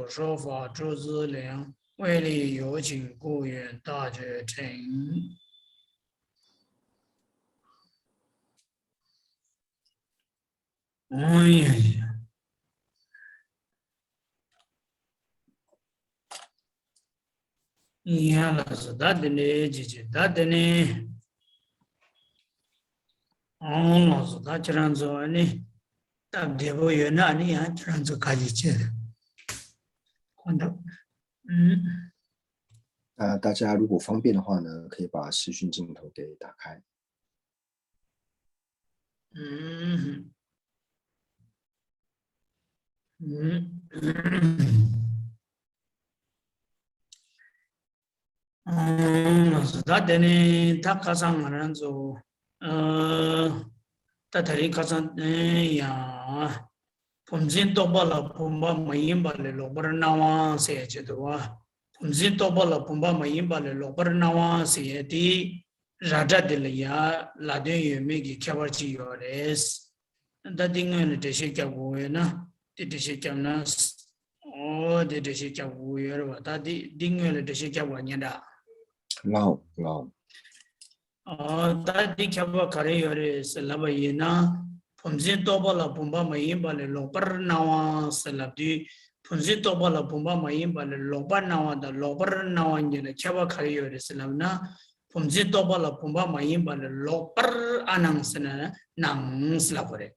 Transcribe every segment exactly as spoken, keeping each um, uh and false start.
说法出自灵，为利有请故云大觉成。ཨང་། ཡ་ཡ། ཡ་ལགས་སོ། ད་དེ་འདྲའི་ཅིག་ཅིག་ད་དེ་ནས། ཨང་། ལགས་སོ། ད་ཁྱེད་རང་ཚོ་ཨ་ནི་སྟབས་བདེ་པོ་ཡོད་ན་ཨ་ནི་ཡང་ཁྱེད་རང་ཚོ་ཁ་ཅིག་བྱེད། ཁོང་ད། ཨུམ། 那大家如果方便的话呢，可以把视讯镜头给打开。ཨུམ། ཨུམ། ཨང་། ད་དེ་ནས་ད་ཁ་སང་ང་རང་ཚོ། ཨ། ད་དེ་རིང་ཁ་སང་ཡང་། བུམ་འཛིན་རྟོག་པ་ལ་བུམ་པ་མ་ཡིན་པ་ལས་ལོག་པར་སྣང་བ་ཟེར་ཡ་ཅིག་འདུག་བ། བུམ་འཛིན་རྟོག་པ་ལ་བུམ་པ་མ་ཡིན་པ་ལས་ལོག་པར་སྣང་བ་ཟེར་ཡ་དེ། ར་སྒྲ་དེ་ལ་ཡ་ལ་དོན་ཡོད་མེད་ཀྱི་ཁྱད་པར་ཅིག་ཡོད་རེད། ད་འདི་སྔོན་ལ་འགྲེལ་བཤད་རྒྱབ་དགོས་ཡོད་ན་འདི་འགྲེལ་བཤད་རྒྱབ་ན། ཨོ་འདི་འགྲེལ་བཤད་རྒྱབ་དགོས་ཡོད་རེད་བ། ད་འདི་འདི་སྔོན་ལ་འགྲེལ་བཤད་རྒྱབ་དགོས་ཉེན་འདྲ། ལའོ་ལའོ། ཨོ་ད་འདི་ཁྱད་པར་ག་རེ་ཡོད་རེད་ཟེར་ལབ་པ་ཡིན་ན། བུམ་འཛིན་རྟོག་པ་ལ་བུམ་པ་མ་ཡིན་པ་ལས་ལོག་པར་སྣང་བ་ཟེར་ལབ་དུས། བུམ་འཛིན་རྟོག་པ་ལ་བུམ་པ་མ་ཡིན་པ་ལས་ལོག་པར་སྣང་བ་དང་ལོག་པར་སྣང་བ་གཉིས་ལ་ཁྱད་པར་ག་རེ་ཡོད་རེད་ཟེར་ལབ་ན། བུམ་འཛིན་རྟོག་པ་ལ་བུམ་པ་མ་ཡིན་པ་ལས་ལོག་པར་ཨ་སྣང་ཟེར་ན་སྣང་ཟེར་ལབ་དགོས་རེད།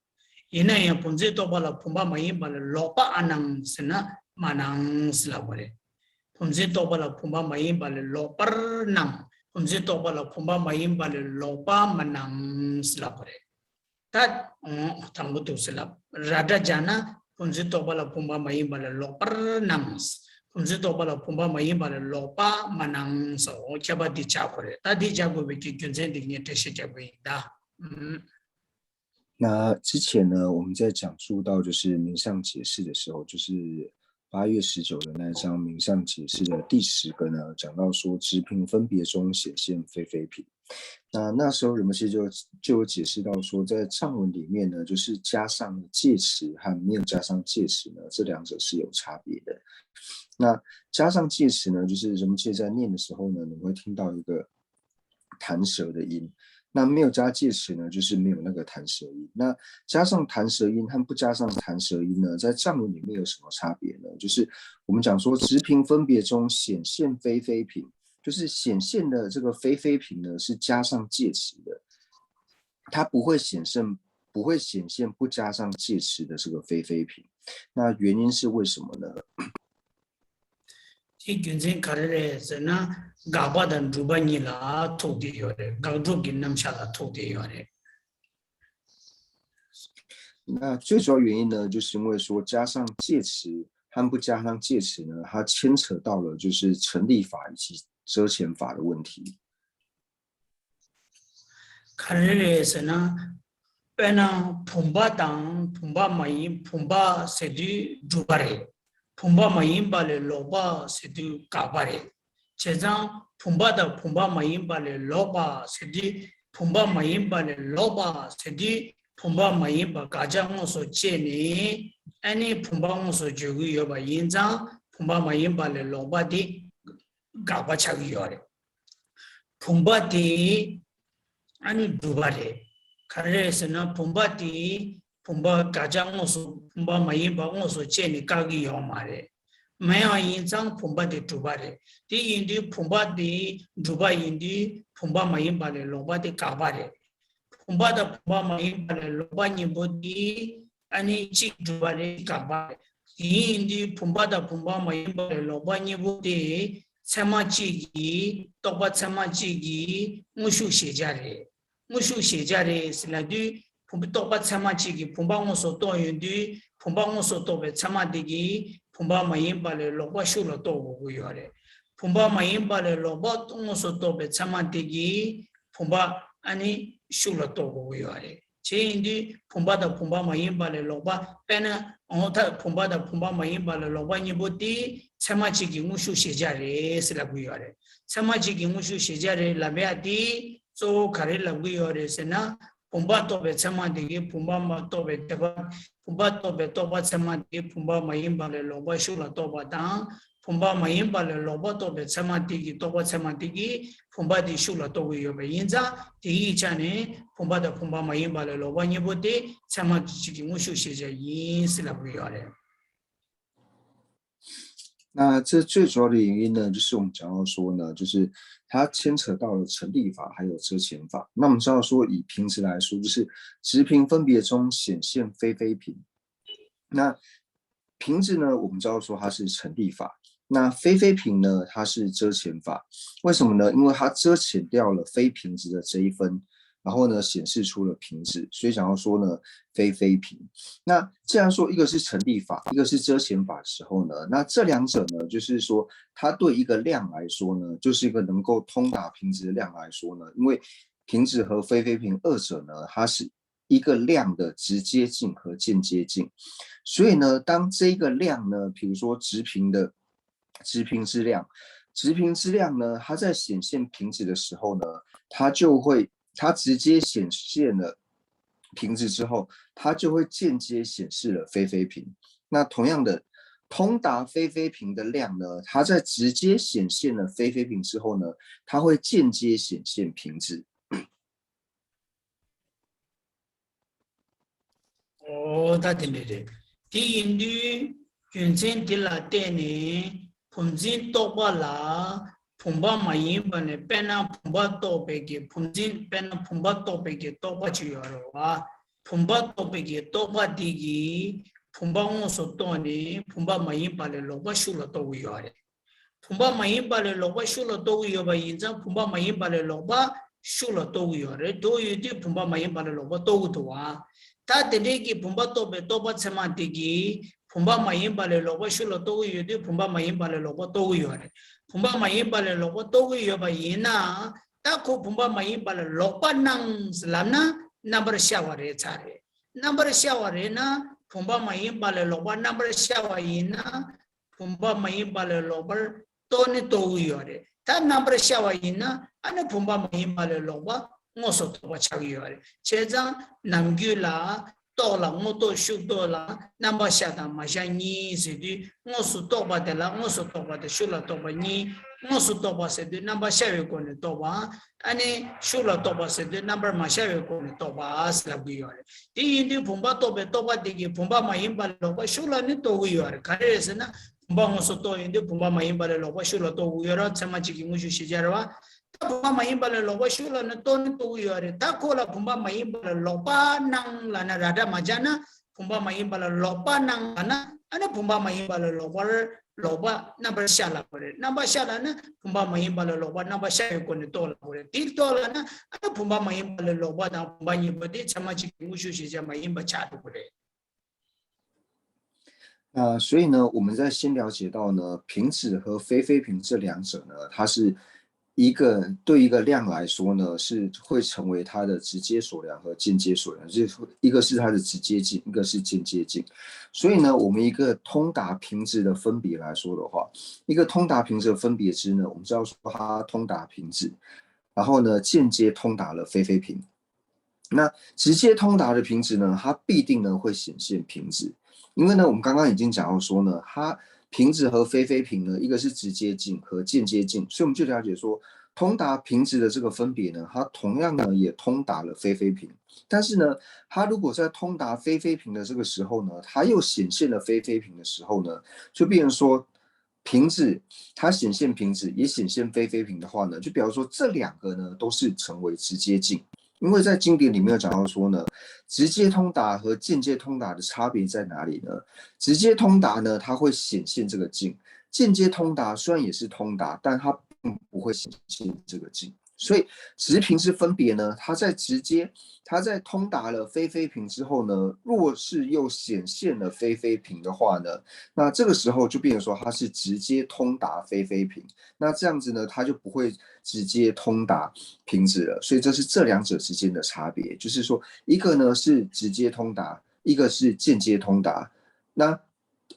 ཡིན་ན་ཡང་བུམ་འཛིན་རྟོག་པ་ལ་བུམ་པ་མ་ཡིན་པ་ལས་ལོག་པ་ཨ་སྣང་ཟེར་ན་མ་སྣང་ཟེར་ལབ་དགོས་རེད། བུམ་འཛིན་རྟོག་པ་ལ་བུམ་པ་མ་ཡིན་པ་ལས་ལོག་པར་སྣང་། བུམ་འཛིན་རྟོག་པ་ལ་བུམ་པ་མ་ཡིན་པ་ལས་ལོག་པ་མ་སྣང་ཟེར་ལབ་དགོས་རེད། ད། ཨོ། དང་པོ་འདུག་ཟེར་ལབ། ར་སྒྲ་སྦྱར་ན་བུམ་འཛིན་རྟོག་པ་ལ་བུམ་པ་མ་ཡིན་པ་ལས་ལོག་པར་སྣང་། བུམ་འཛིན་རྟོག་པ་ལ་བུམ་པ་མ་ཡིན་པ་ལས་ལོག་པ་མ་སྣང་ཟེར། ཨོ་ཁྱད་པར་འདི་སྦྱར་དགོས་རེད། ད་འདི་སྦྱར་དགོས་པའི་གི་རྒྱུ་མཚན་འདི་ངས་འགྲེལ་བཤད་རྒྱག་གི་ཡིན་ད། ཨུམ། 那之前呢，我们在讲述到就是名相解释的时候，就是八月十九的那一章名相解释的第十个呢，讲到说直凭分别中显现非非品。那那时候人们其实就就有解释到说，在藏文里面呢，就是加上介词和没有加上介词呢，这两者是有差别的。那加上介词呢，就是人们其实在念的时候呢，你会听到一个弹舌的音。那没有加介词呢，就是没有那个弹舌音。那加上弹舌音和不加上弹舌音呢，在藏文里面有什么差别呢？就是我们讲说直凭分别中显现非非品，就是显现的这个非非品呢是加上介词的，它不会显现不会显现不加上介词的这个非非品。那原因是为什么呢？ དེའི་རྒྱུ་མཚན་ག་རེ་རེད་ཟེར་ན། དགག་པ་དང་སྒྲུབ་པ་གཉིས་ལ་ཐུག་བསྡད་ཡོད་རེད། དགག་སྒྲུབ་ཀྱི་རྣམ་གཞག་ལ་ཐུག་བསྡད་ཡོད་རེད། 那最主要原因呢，就是因为说加上介词和不加上介词呢，它牵扯到了就是成立法以及遮显法的问题。 ག་རེ་རེད་ཟེར་ན། དཔེར་ན་བུམ་པ་དང་བུམ་པ་མ་ཡིན་བུམ་པ་ཟེར་དུས་སྒྲུབ་པ་རེད། བུམ་པ་མ་ཡིན་པ་ལས་ལོག་པ་ཟེར་དུས་དགག་པ་རེད། བྱས་ཙང་བུམ་པ་དང་བུམ་པ་མ་ཡིན་པ་ལས་ལོག་པ་ཟེར་དུས། བུམ་པ་མ་ཡིན་པ་ལས་ལོག་པ་ཟེར་དུས་བུམ་པ་མ་ཡིན་པ་དགག་བྱ་དངོས་སུ་བྱས་ནས་ཨ་ནི་བུམ་པ་དངོས་སུ་བརྗོད་ཀྱི་ཡོད་པ་ཡིན་ཙང་བུམ་པ་མ་ཡིན་པ་ལས་ལོག་པ་དེ་དགག་པ་ཆགས་ཀྱི་ཡོད་རེད། བུམ་པ་དེ་ཨ་ནི་སྒྲུབ་པ་རེད། ག་རེ་རེད་ཟེར་ན་བུམ་པ་དེ་བུམ་པ་དགག་བྱ་དངོས་སུ་བུམ་པ་མ་ཡིན་པ་དངོས་སུ་བྱས་ནས་བཀག་གི་ཡོད་མ་རེད། མེད་པ་ཡིན་ཙང་བུམ་པ་དེ་སྒྲུབ་པ་རེད། དེ་ཡིན་དུས་བུམ་པ་དེ་སྒྲུབ་པ་ཡིན་དུས་བུམ་པ་མ་ཡིན་པ་ལས་ལོག་པ་དེ་དགག་པ་རེད། བུམ་པ་དང་བུམ་པ་མ་ཡིན་པ་ལས་ལོག་པ་གཉིས་པོ་དེ་ཨ་ནི་གཅིག་སྒྲུབ་པ་རེད། དགག་པ་རེད། དེ་ཡིན་དུས་བུམ་པ་དང་བུམ་པ་མ་ཡིན་པ་ལས་ལོག་པ་གཉིས་པོ་དེ་ཚད་མ་གཅིག་གིས་རྟོག་པ་ཚད་མ་གཅིག་གིས་དངོས་ཤུགས་གཞལ་བྱ་རེད། དངོས་ཤུགས་གཞལ་བྱ་རེད་ཟེར་ལབ་དུས་བུམ་པ་རྟོག་པ་ཚད་མ་གཅིག་གིས་བུམ་པ་དངོས་སུ་རྟོགས་ཡོང་དུས་བུམ་པ་དངོས་སུ་རྟོགས་པའི་ཚད་མ་དེ་གིས་བུམ་པ་མ་ཡིན་པ་ལས་ལོག་པ་ཤུགས་ལ་རྟོགས་དགོས་ཀྱི་ཡོད་རེད། བུམ་པ་མ་ཡིན་པ་ལས་ལོག་པ་དངོས་སུ་རྟོགས་པའི་ཚད་མ་དེ་གིས་བུམ་པ་ཨ་ནི་ཤུགས་ལ་རྟོགས་དགོས་ཀྱི་ཡོད་རེད། བྱས་ཡིན་དུས་བུམ་པ་དང་བུམ་པ་མ་ཡིན་པ་ལས་ལོག་པ་དཔེར་ན་འོ་ད་བུམ་པ་དང་བུམ་པ་མ་ཡིན་པ་ལས་ལོག་པ་གཉིས་པོ་དེ་ཚད་མ་གཅིག་གི་དངོས་ཤུགས་གཞལ་བྱ་རེད་ཟེར་ལབ་ཀྱི་ཡོད་རེད། ཚད་མ་གཅིག་གི་དངོས་ཤུགས་གཞལ་བྱ་རེད་ལབ་ཡ་དེ་གཙོ་བོ་ག་རེ་ལབ་ཀྱི་ཡོད་རེད་ཟེར་ན། བུམ་པ་རྟོགས་པའི་ཚད་མ་དེ་གིས་བུམ་པ་མ་རྟོགས་པའི་དེ་བ། བུམ་པ་རྟོགས་པའི་རྟོག་པ་ཚད་མ་དེ་གིས་བུམ་པ་མ་ཡིན་པ་ལས་ལོག་པ་ཤུགས་ལ་རྟོགས་པ་དང་། བུམ་པ་མ་ཡིན་པ་ལས་ལོག་པ་རྟོགས་པའི་ཚད་མ་དེ་གིས་རྟོག་པ་ཚད་མ་དེ་གིས་བུམ་པ་དེ་ཤུགས་ལ་རྟོགས་ཀྱི་ཡོད་པ་ཡིན་ཙང་། དེ་ཡི་ཆ་ནས་བུམ་པ་དང་བུམ་པ་མ་ཡིན་པ་ལས་ལོག་པ་གཉིས་པོ་དེ་ཚད་མ་གཅིག་གི་དངོས་ཤུགས་ཤེས་བྱ་ཡིན་ཟེར་ལབ་ཀྱི་ཡོད་རེད།那这最主要的原因呢，就是我们讲到说呢，就是它牵扯到了成立法还有遮前法。那我们知道说，以瓶子来说，就是直瓶分别中显现非非瓶。那瓶子呢，我们知道说它是成立法，那非非瓶呢，它是遮前法。为什么呢？因为它遮前掉了非瓶子的这一分，然后呢显示出了瓶子，所以想要说呢非非瓶。那既然说一个是成立法，一个是遮前法的时候呢，那这两者呢，就是说它对一个量来说呢，就是一个能够通达瓶子的量来说呢，因为瓶子和非非瓶二者呢，它是一个量的直接镜和间接镜，所以呢，当这一个量呢，比如说直瓶的直瓶之量，直瓶之量呢，它在显现瓶子的时候呢，它就会它直接显现了瓶子之后，它就会间接显示了非非瓶。那同样的，通达非非瓶的量呢，它在直接显现了非非瓶之后呢，它会间接显现瓶子。ཨོ་ད་དེ་འདྲ་རེད། དེ་ཡིན་དུས་རྒྱུ་མཚན་དེ་ལ་བརྟེན་ནས་བུམ་འཛིན་རྟོག་པ་ལ་བུམ་པ་མ་ཡིན་པ་ནས་དཔེར་ན་བུམ་པ་རྟོགས་པའི་གི་བུམ་འཛིན་དཔེར་ན་བུམ་པ་རྟོགས་པའི་གི་རྟོག་པ་ཅིག་ཡོད་རེད་བ། བུམ་པ་རྟོགས་པའི་གི་རྟོག་པ་འདི་གིས་བུམ་པ་དངོས་སུ་རྟོགས་ནས་བུམ་པ་མ་ཡིན་པ་ལས་ལོག་པ་ཤུགས་ལ་རྟོགས་ཀྱི་ཡོད་རེད། བུམ་པ་མ་ཡིན་པ་ལས་ལོག་པ་ཤུགས་ལ་རྟོགས་ཀྱི་ཡོད་པ་ཡིན་ཙང་བུམ་པ་མ་ཡིན་པ་ལས་ལོག་པ་ཤུགས་ལ་རྟོགས་ཀྱི་ཡོད་རེད། རྟོགས་ཡོད་དུས་བུམ་པ་མ་ཡིན་པ་ལས་ལོག་པ་རྟོགས་ཀྱི་འདུག་བ། ད་དེ་འདྲའི་གི་བུམ་པ་རྟོགས་པའི་རྟོག་པ་ཚད་མ་དེ་གིས་བུམ་པ་མ་ཡིན་པ་ལས་ལོག་པ་ཤུགས་ལ་རྟོགས་ཀྱི་ཡོད་དུས་བུམ་པ་མ་ཡིན་པ་ལས་ལོག་པ་རྟོགས་ཀྱི་ཡོད་རེད། བུམ་པ་མ་ཡིན་པ་ལས་ལོག་པ་རྟོགས་ཀྱི་ཡོད་པ་ཡིན་ན། ད་ཁོ་བུམ་པ་མ་ཡིན་པ་ལས་ལོག་པར་སྣང་ལབ་ན་རྣམ་པར་ཤར་བ་རེད་ཚར་རེད། རྣམ་པར་ཤར་བ་རེད་ན་བུམ་པ་མ་ཡིན་པ་ལས་ལོག་པ་རྣམ་པར་ཤར་བ་ཡིན་ན། བུམ་པ་མ་ཡིན་པ་ལས་ལོག་པར་རྟོགས་ནི་རྟོགས་ཀྱི་ཡོད་རེད། ད་རྣམ་པར་ཤར་བ་ཡིན་ན་ཨ་ནི་བུམ་པ་མ་ཡིན་པ་ལས་ལོག་པ་དངོས་སུ་རྟོགས་པ་ཆགས་ཀྱི་ཡོད་རེད། བྱས་ཙང་ནམ་རྒྱུན་ལ་རྟོག་ལ་དངོས་རྟོགས་ཤུགས་རྟོགས་ལ་རྣམ་པར་ཤར་དང་མ་ཤར་གཉིས་ཟེར་དུས་དངོས་སུ་རྟོགས་པ་དེ་ལ་དངོས་སུ་རྟོགས་པ་དང་ཤུགས་ལ་རྟོགས་པ་གཉིས། དངོས་སུ་རྟོགས་པ་ཟེར་དུས་རྣམ་པར་ཤར་བའི་སྒོ་ནས་རྟོགས་པ། ཨ་ནི་ཤུགས་ལ་རྟོགས་པ་ཟེར་དུས་རྣམ་པར་མ་ཤར་བའི་སྒོ་ནས་རྟོགས་པ་ཟེར་ལབ་ཀྱི་ཡོད་རེད། དེ་ཡིན་དུས་བུམ་པ་རྟོགས་པའི་རྟོག་པ་དེ་གིས་བུམ་པ་མ་ཡིན་པ་ལས་ལོག་པ་ཤུགས་ལ་ནི་རྟོགས་ཀྱི་ཡོད་རེད། ག་རེ་རེད་ཟེར་ན་བུམ་པ་དངོས་སུ་རྟོགས་ཡོང་དུས་བུམ་པ་མ་ཡིན་པ་ལས་ལོག་པ་ཤུགས་ལ་རྟོགས་ཀྱི་ཡོད་རེད། ཚད་མ་གཅིག་གི་དངོས་ཤུགས་ཤེས་བྱ་རེད་བ། ད་བུམ་པ་མ་ཡིན་པ་ལས་ལོག་པ་ཤུགས་ལ་ནི་རྟོགས་ནི་རྟོགས་ཀྱི་ཡོད་རེད། ད་ཁོ་ལ་བུམ་པ་མ་ཡིན་པ་ལས་ལོག་པར་སྣང་ལབ་ན་ར་སྒྲ་མ་སྦྱར་ན། བུམ་པ་མ་ཡིན་པ་ལ་ལོག་པར་སྣང་ལབ་ན་ཨ་ནི་བུམ་པ་མ་ཡིན་པ་ལ་ལོག་པར་ལོག་པ་རྣམ་པར་ཤར་ལབ་པ་རེད། རྣམ་པར་ཤར་ལབ་ན་བུམ་པ་མ་ཡིན་པ་ལ་ལོག་པ་རྣམ་པར་ཤར་བའི་སྒོ་ནས་རྟོགས་ལབ་པ་རེད། དེ་རྟོགས་ལབ་ན་ཨ་ནི་བུམ་པ་མ་ཡིན་པ་ལ་ལོག་པ་དང་བུམ་པ་གཉིས་པོ་དེ་ཚད་མ་གཅིག་གི་དངོས་ཤུགས་ཤེས་བྱ་མ་ཡིན་པ་ཆགས་འགྲོ་གི་རེད། 那所以呢，我们在先了解到呢，瓶子和非非瓶这两者呢，它是一个对一个量来说呢，是会成为它的直接所量和间接所量，就是一个是它的直接镜，一个是间接镜。所以呢，我们一个通达瓶子的分别来说的话，一个通达瓶子的分别值呢，我们知道说它通达瓶子，然后呢，间接通达了非非瓶。那直接通达的瓶子呢，它必定呢会显现瓶子，因为呢，我们刚刚已经讲到说呢，它瓶子和非非瓶呢，一个是直接镜和间接镜，所以我们就了解说，通达瓶子的这个分别呢，它同样呢也通达了非非瓶。但是呢，它如果在通达非非瓶的这个时候呢，它又显现了非非瓶的时候呢，就变成说，瓶子它显现瓶子，也显现非非瓶的话呢，就表示说这两个呢都是成为直接镜。因为在经典里面有讲到说呢，直接通达和间接通达的差别在哪里呢？直接通达呢，它会显现这个镜；间接通达虽然也是通达，但它并不会显现这个镜。所以直瓶之分别呢，它在直接，它在通达了非非瓶之后呢，若是又显现了非非瓶的话呢，那这个时候就变成说它是直接通达非非瓶。那这样子呢，它就不会直接通达瓶子了。所以这是这两者之间的差别，就是说一个呢是直接通达，一个是间接通达。那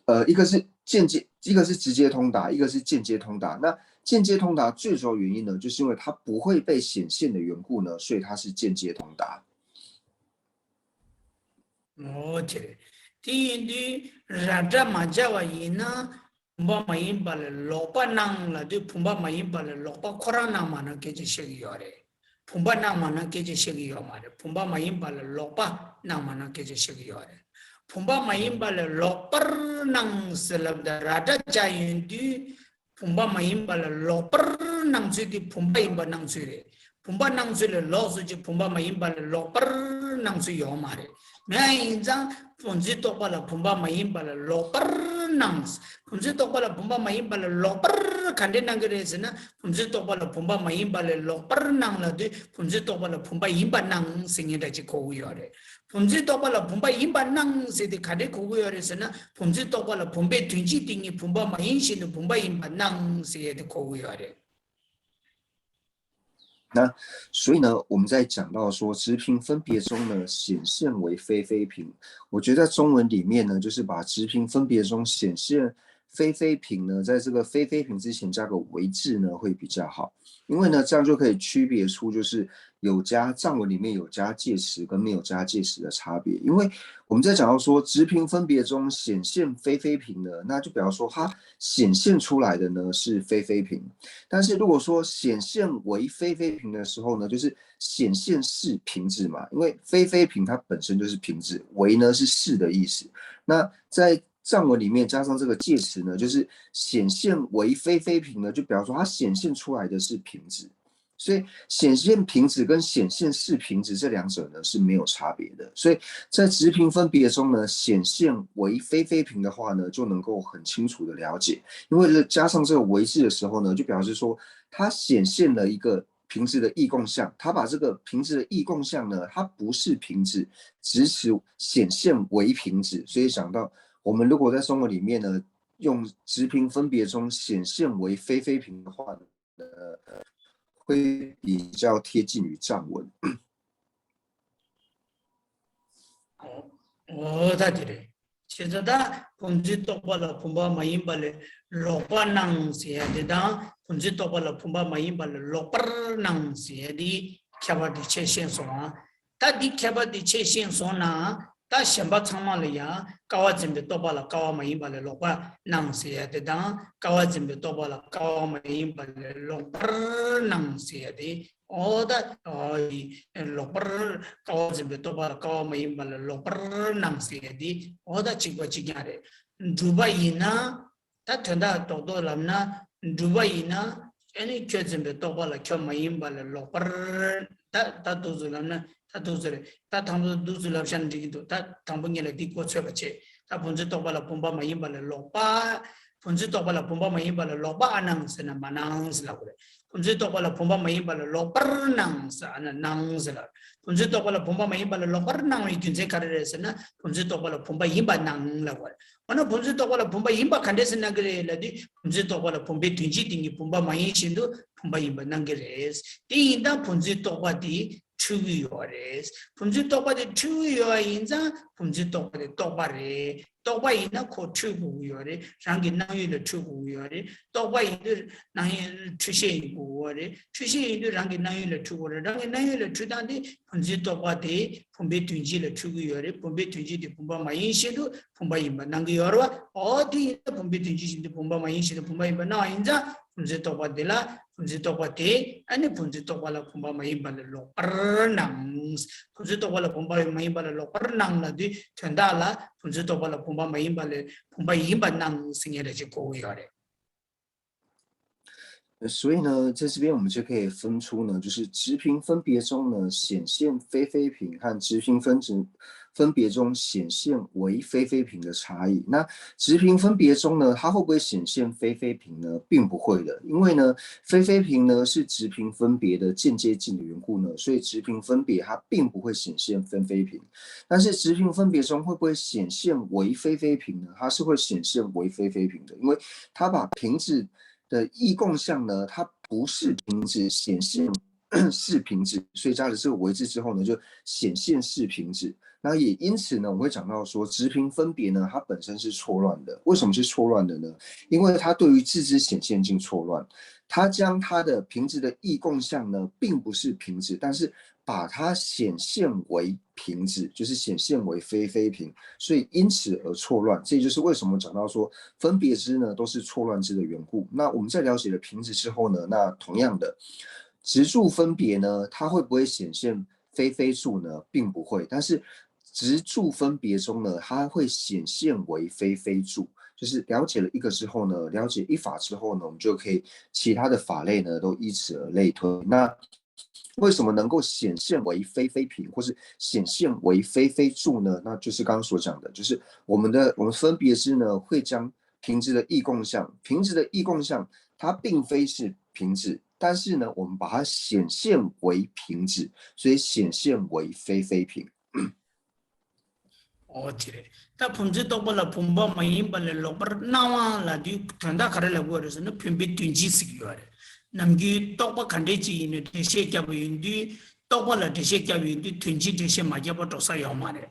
呃，一个是间接，一个是直接通达，一个是间接通达。那间接通达最主要原因呢，就是因为它不会被显现的缘故呢，所以它是间接通达。འོ་དེ་རེད། དེ་ཡིན་དུས་ར་སྒྲ་མ་སྦྱར་བ་ཡིན་ན་བུམ་པ་མ་ཡིན་པ་ལ་ལོག་པ་སྣང་ལབ་དུས་བུམ་པ་མ་ཡིན་པ་ལ་ལོག་པ་ཁོ་རང་སྣང་མ་སྣང་སྐད་ཆ་བཤད་ཀྱི་ཡོད་རེད། བུམ་པ་སྣང་མ་སྣང་སྐད་ཆ་བཤད་ཀྱི་ཡོད་མ་རེད། བུམ་པ་མ་ཡིན་པ་ལ་ལོག་པ་སྣང་མ་སྣང་སྐད་ཆ་བཤད་ཀྱི་ཡོད་རེད། བུམ་པ་མ་ཡིན་པ་ལ་ལོག་པར་སྣང་ཟེར་ལབ་ད་ར་སྒྲ་སྦྱར་ཡོང་དུས་བུམ་པ་མ་ཡིན་པ་ལ་ལོག་པར་སྣང་ཚུལ་དེ་བུམ་པ་ཡིན་པ་སྣང་ཚུལ་རེད། བུམ་པ་སྣང་ཚུལ་ལ་ལོགས་སུ་ཅིག་བུམ་པ་མ་ཡིན་པ་ལ་ལོག་པར་སྣང་ཚུལ་ཡོད་མ་རེད། མེད་ཡིན་ཙང་བུམ་འཛིན་རྟོག་པ་ལ་བུམ་པ་མ་ཡིན་པ་ལ་ལོག་པར་སྣང་། བུམ་འཛིན་རྟོག་པ་ལ་བུམ་པ་མ་ཡིན་པ་ལ་ལོག་པར་ག་འདྲས་སྣང་གི་རེད་ཟེར་ན། བུམ་འཛིན་རྟོག་པ་ལ་བུམ་པ་མ་ཡིན་པ་ལ་ལོག་པར་སྣང་ལབ་དུས་བུམ་འཛིན་རྟོག་པ་ལ་བུམ་པ་ཡིན་པ་སྣང་ཟེར་མཁན་འདྲ་ཅིག་གོ་གི་ཡོད་རེད། བུམ་འཛིན་རྟོག་པ་ལ་བུམ་པ་ཡིན་པ་སྣང་ཟེར་དེ་ག་འདྲས་གོ་གི་ཡོད་རེད་ཟེར་ན། བུམ་འཛིན་རྟོག་པ་ལ་བུམ་པའི་དོན་སྤྱི་དེ་ཉིད་བུམ་པ་མ་ཡིན་བཞིན་དུ་བུམ་པ་ཡིན་པ་སྣང་ཟེར་ཡས་དེ་གོ་གི་ཡོད་རེད།那所以呢，我们在讲到说直平分别中呢，显现为非非平。我觉得在中文里面呢，就是把直平分别中显现非非平呢，在这个非非平之前加个为字呢，会比较好。因为呢，这样就可以区别出就是有加藏文里面有加介词跟没有加介词的差别。因为我们在讲到说直平分别中显现非非平呢，那就表示说它显现出来的呢是非非平。但是如果说显现为非非平的时候呢，就是显现是平指嘛，因为非非平它本身就是平指，为呢是是的意思。那在藏文里面加上这个介词呢，就是显现为非非平呢，就表示说它显现出来的是平指。所以显现平指跟显现是平指这两者呢是没有差别的。所以在直平分别中呢，显现为非非平的话呢，就能够很清楚的了解。因为加上这个为字的时候呢，就表示说它显现了一个平指的异共相，它把这个平指的异共相呢，它不是平指，只是显现为平指。所以讲到我们如果在生活里面呢，用直平分别中显现为非非平的话呢，会比较贴近于藏文。 འོ་ད་དེ་རེད། བྱས་ཙང་ད་བུམ་འཛིན་རྟོག་པ་ལ་བུམ་པ་མ་ཡིན་པ་ལས་ལོག་པ་སྣང་ཟེར་ཡ་དེ་དང་བུམ་འཛིན་རྟོག་པ་ལ་བུམ་པ་མ་ཡིན་པ་ལས་ལོག་པར་སྣང་ཟེར་ཡ་དེ་ཁྱད་པར་དེ་ཁྱེད་ཤེས་སོང་ཨ། ད་འདི་ཁྱད་པར་དེ་ཁྱེད་ཤེས་སོང་ན་ད་གཞན་པ་ཚང་མ་ལ་ཡང་ཀ་བ་འཛིན་པའི་རྟོག་པ་ལ་ཀ་བ་མ་ཡིན་པ་ལས་ལོག་པ་སྣང་ཟེར་ཡ་དེ་དང་ཀ་བ་འཛིན་པའི་རྟོག་པ་ལ་ཀ་བ་མ་ཡིན་པ་ལས་ལོག་པར་སྣང་ཟེར་ཡ་དེ། འོ་ད་ལོག་པར་ཀ་བ་འཛིན་པའི་རྟོག་པ་ལ་ཀ་བ་མ་ཡིན་པ་ལ་ལོག་པར་སྣང་ཟེར་ཡ་དེ་འོ་ད་གཅིག་པ་གཅིག་རྐྱང་རེད། སྒྲུབ་པ་ཡིན་ན་ད་དོན་དག་རྡོག་རྡོག་ལབ་ན་སྒྲུབ་པ་ཡིན་ན་ཨ་ནི་ཁྱོད་འཛིན་པའི་རྟོག་པ་ལ་ཁྱོད་མ་ཡིན་པ་ལ་ལོག་པར་ད་ད་འདུག་ཟེར་ལབ་ན་ད་འདུག་ཟེར་རེད། ད་དང་པོ་འདུག་ཟེར་ལབ་ཤག་འགྲིག་གི་འདུག་ད་དང་པོ་ཉིད་ལ་འདི་གོ་ཆོད་པ་བྱེད། ད་བུམ་འཛིན་རྟོག་པ་ལ་བུམ་པ་མ་ཡིན་པ་ལ་ལོག་པ། བུམ་འཛིན་རྟོག་པ་ལ་བུམ་པ་མ་ཡིན་པ་ལ་ལོག་པ་ཨ་སྣང་ཟེར་ན་མ་སྣང་ཟེར་ལབ་དགོས་རེད། བུམ་འཛིན་རྟོག་པ་ལ་བུམ་པ་མ་ཡིན་པ་ལ་ལོག་པར་སྣང་ཟེར་ཨ་ན་སྣང་ཟེར་ལབ། བུམ་འཛིན་རྟོག་པ་ལ་བུམ་པ་མ་ཡིན་པ་ལ་ལོག་པར་སྣང་བའི་རྒྱུ་མཚན་ག་རེ་རེད་ཟེར་ན་བུམ་འཛིན་རྟོག་པ་ལ་བུམ་པ་ཡིན་པ་སྣང་ལབ་དགོས་རེད། འོ་ན་བུམ་འཛིན་རྟོག་པ་ལ་བུམ་པ་ཡིན་པ་ག་འདྲས་སེ་སྣང་གི་རེད་ལབ་དུས་བུམ་འཛིན་རྟོག་པ་ལ་བུམ་པའི་དོན་སྤྱི་དེ་ཉིད་བུམ་པ་མ་ཡིན་བཞིན་དུ་བུམ་པ་ཡིན་པ་སྣང་གི་རེད། དེ་ཡིན་ཙང་བུམ་འཛིན་རྟོག་པ་དེ་འཁྲུལ་གྱི་ཡོད་རེད། བུམ་འཛིན་རྟོག་པ་དེ་འཁྲུལ་གྱི་ཡོད་པ་ཡིན་ཙང་བུམ་འཛིན་རྟོག་པ་དེ་རྟོག་པ་རེད། རྟོག་པ་ཡིན་ན་ཁོ་འཁྲུལ་དགོས་ཀྱི་ཡོད་རེད། རང་གི་སྣང་ཡུལ་ལ་འཁྲུལ་དགོས་ཀྱི་ཡོད་རེད། རྟོག་པ་ཡིན་དུས་སྣང་ཡུལ་འཁྲུལ་ཤེས་ཡིན་དགོས་ཀྱི་ཡོད་རེད། འཁྲུལ་ཤེས་ཡིན་དུས་རང་གི་སྣང་ཡུལ་ལ་འཁྲུལ་དགོས་རེད། རང་གི་སྣང་ཡུལ་ལ་འཁྲུལ་སྟངས་དེ་བུམ་འཛིན་རྟོག་པ་དེ་བུམ་པའི་དོན་སྤྱི་ལ་འཁྲུལ་གྱི་ཡོད་རེད། བུམ་པའི་དོན་སྤྱི་དེ་བུམ་པ་མ་ཡིན་བཞིན་དུ་བུམ་པ་ཡིན་པ་སྣང་གི་ཡོད་རེད་བ། འོ་དེ་ཡིན་ན་བུམ་པའི་དོན་སྤྱི་བཞིན་དུ་བུམ་པ་མ་ཡིན་བཞིན་དུ་བུམ་པ་ཡིན་པ་སྣང་བ་ཡིན་ཙང་བུམ་འཛིན་རྟོག་པ་དེ་ལ་བུམ་འཛིན་རྟོག་པ་དེ་ཨ་ནི་བུམ་འཛིན་རྟོག་པ་ལ་བུམ་པ་མ་ཡིན་པ་ལ་ལོག་པར་སྣང་། བུམ་འཛིན་རྟོག་པ་ལ་བུམ་པ་མ་ཡིན་པ་ལ་ལོག་པར་སྣང་ལབ་དུས་དོན་དག་ལ་བུམ་འཛིན་རྟོག་པ་ལ་བུམ་པ་མ་ཡིན་པ་ལ་བུམ་པ་ཡིན་པ་སྣང་ཟེར་མཁན་རེ་ཅིག་གོ་གི་ཡོད་རེད། 所以呢，在这边我们就可以分出呢，就是直平分别中呢显现非非平和直平分别分别中显现为非非平的差异。那直平分别中呢，它会不会显现非非平呢？并不会的，因为呢，非非平呢是直平分别的间接性的缘故呢，所以直平分别它并不会显现非非平。但是直平分别中会不会显现为非非平呢？它是会显现为非非平的，因为它把平指的异共相呢，它不是平指显现是平指，所以加了这个为字之后呢，就显现是平指。那也因此呢，我们会讲到说，直平分别呢，它本身是错乱的。为什么是错乱的呢？因为它对于字之显现性错乱，它将它的平指的异共相呢，并不是平指，但是把它显现为平质，就是显现为非非平，所以因此而错乱。这也就是为什么讲到说分别之呢都是错乱之的缘故。那我们在了解了平质之后呢，那同样的，质著分别呢，它会不会显现非非著呢？并不会，但是。质著分别中呢，它会显现为非非著，就是了解了一个之后呢，了解一法之后呢，我们就可以其他的法类呢都依此而类推。那为什么能够显现为非非平，或是显现为非非著呢？那就是刚刚所讲的，就是我们的我们分别之呢，会将平质的异共相，平质的异共相，它并非是平质，但是呢，我们把它显现为平质，所以显现为非非平。 ཨོ་དེ་རེད། ད་བུམ་འཛིན་རྟོག་པ་ལ་བུམ་པ་མ་ཡིན་པ་ལས་ལོག་པར་སྣང་བ་ལབ་དུས་དོན་དག་ག་རེ་ལབ་དགོས་རེད་ཟེར་ན། བུམ་པའི་དོན་སྤྱི་ཟེར་གྱི་ཡོད་རེད། ནམ་རྒྱུན་རྟོག་པ་ག་འདྲས་ཅིག་ཡིན་ནའི་འགྲེལ་བཤད་བརྒྱབ་པ་ཡིན་དུས། རྟོག་པ་ལ་འགྲེལ་བཤད་བརྒྱབ་པ་ཡིན་དུས་དོན་སྤྱིའི་འགྲེལ་བཤད་མ་བརྒྱབ་པ་འགྲོ་ས་ཡོད་མ་རེད།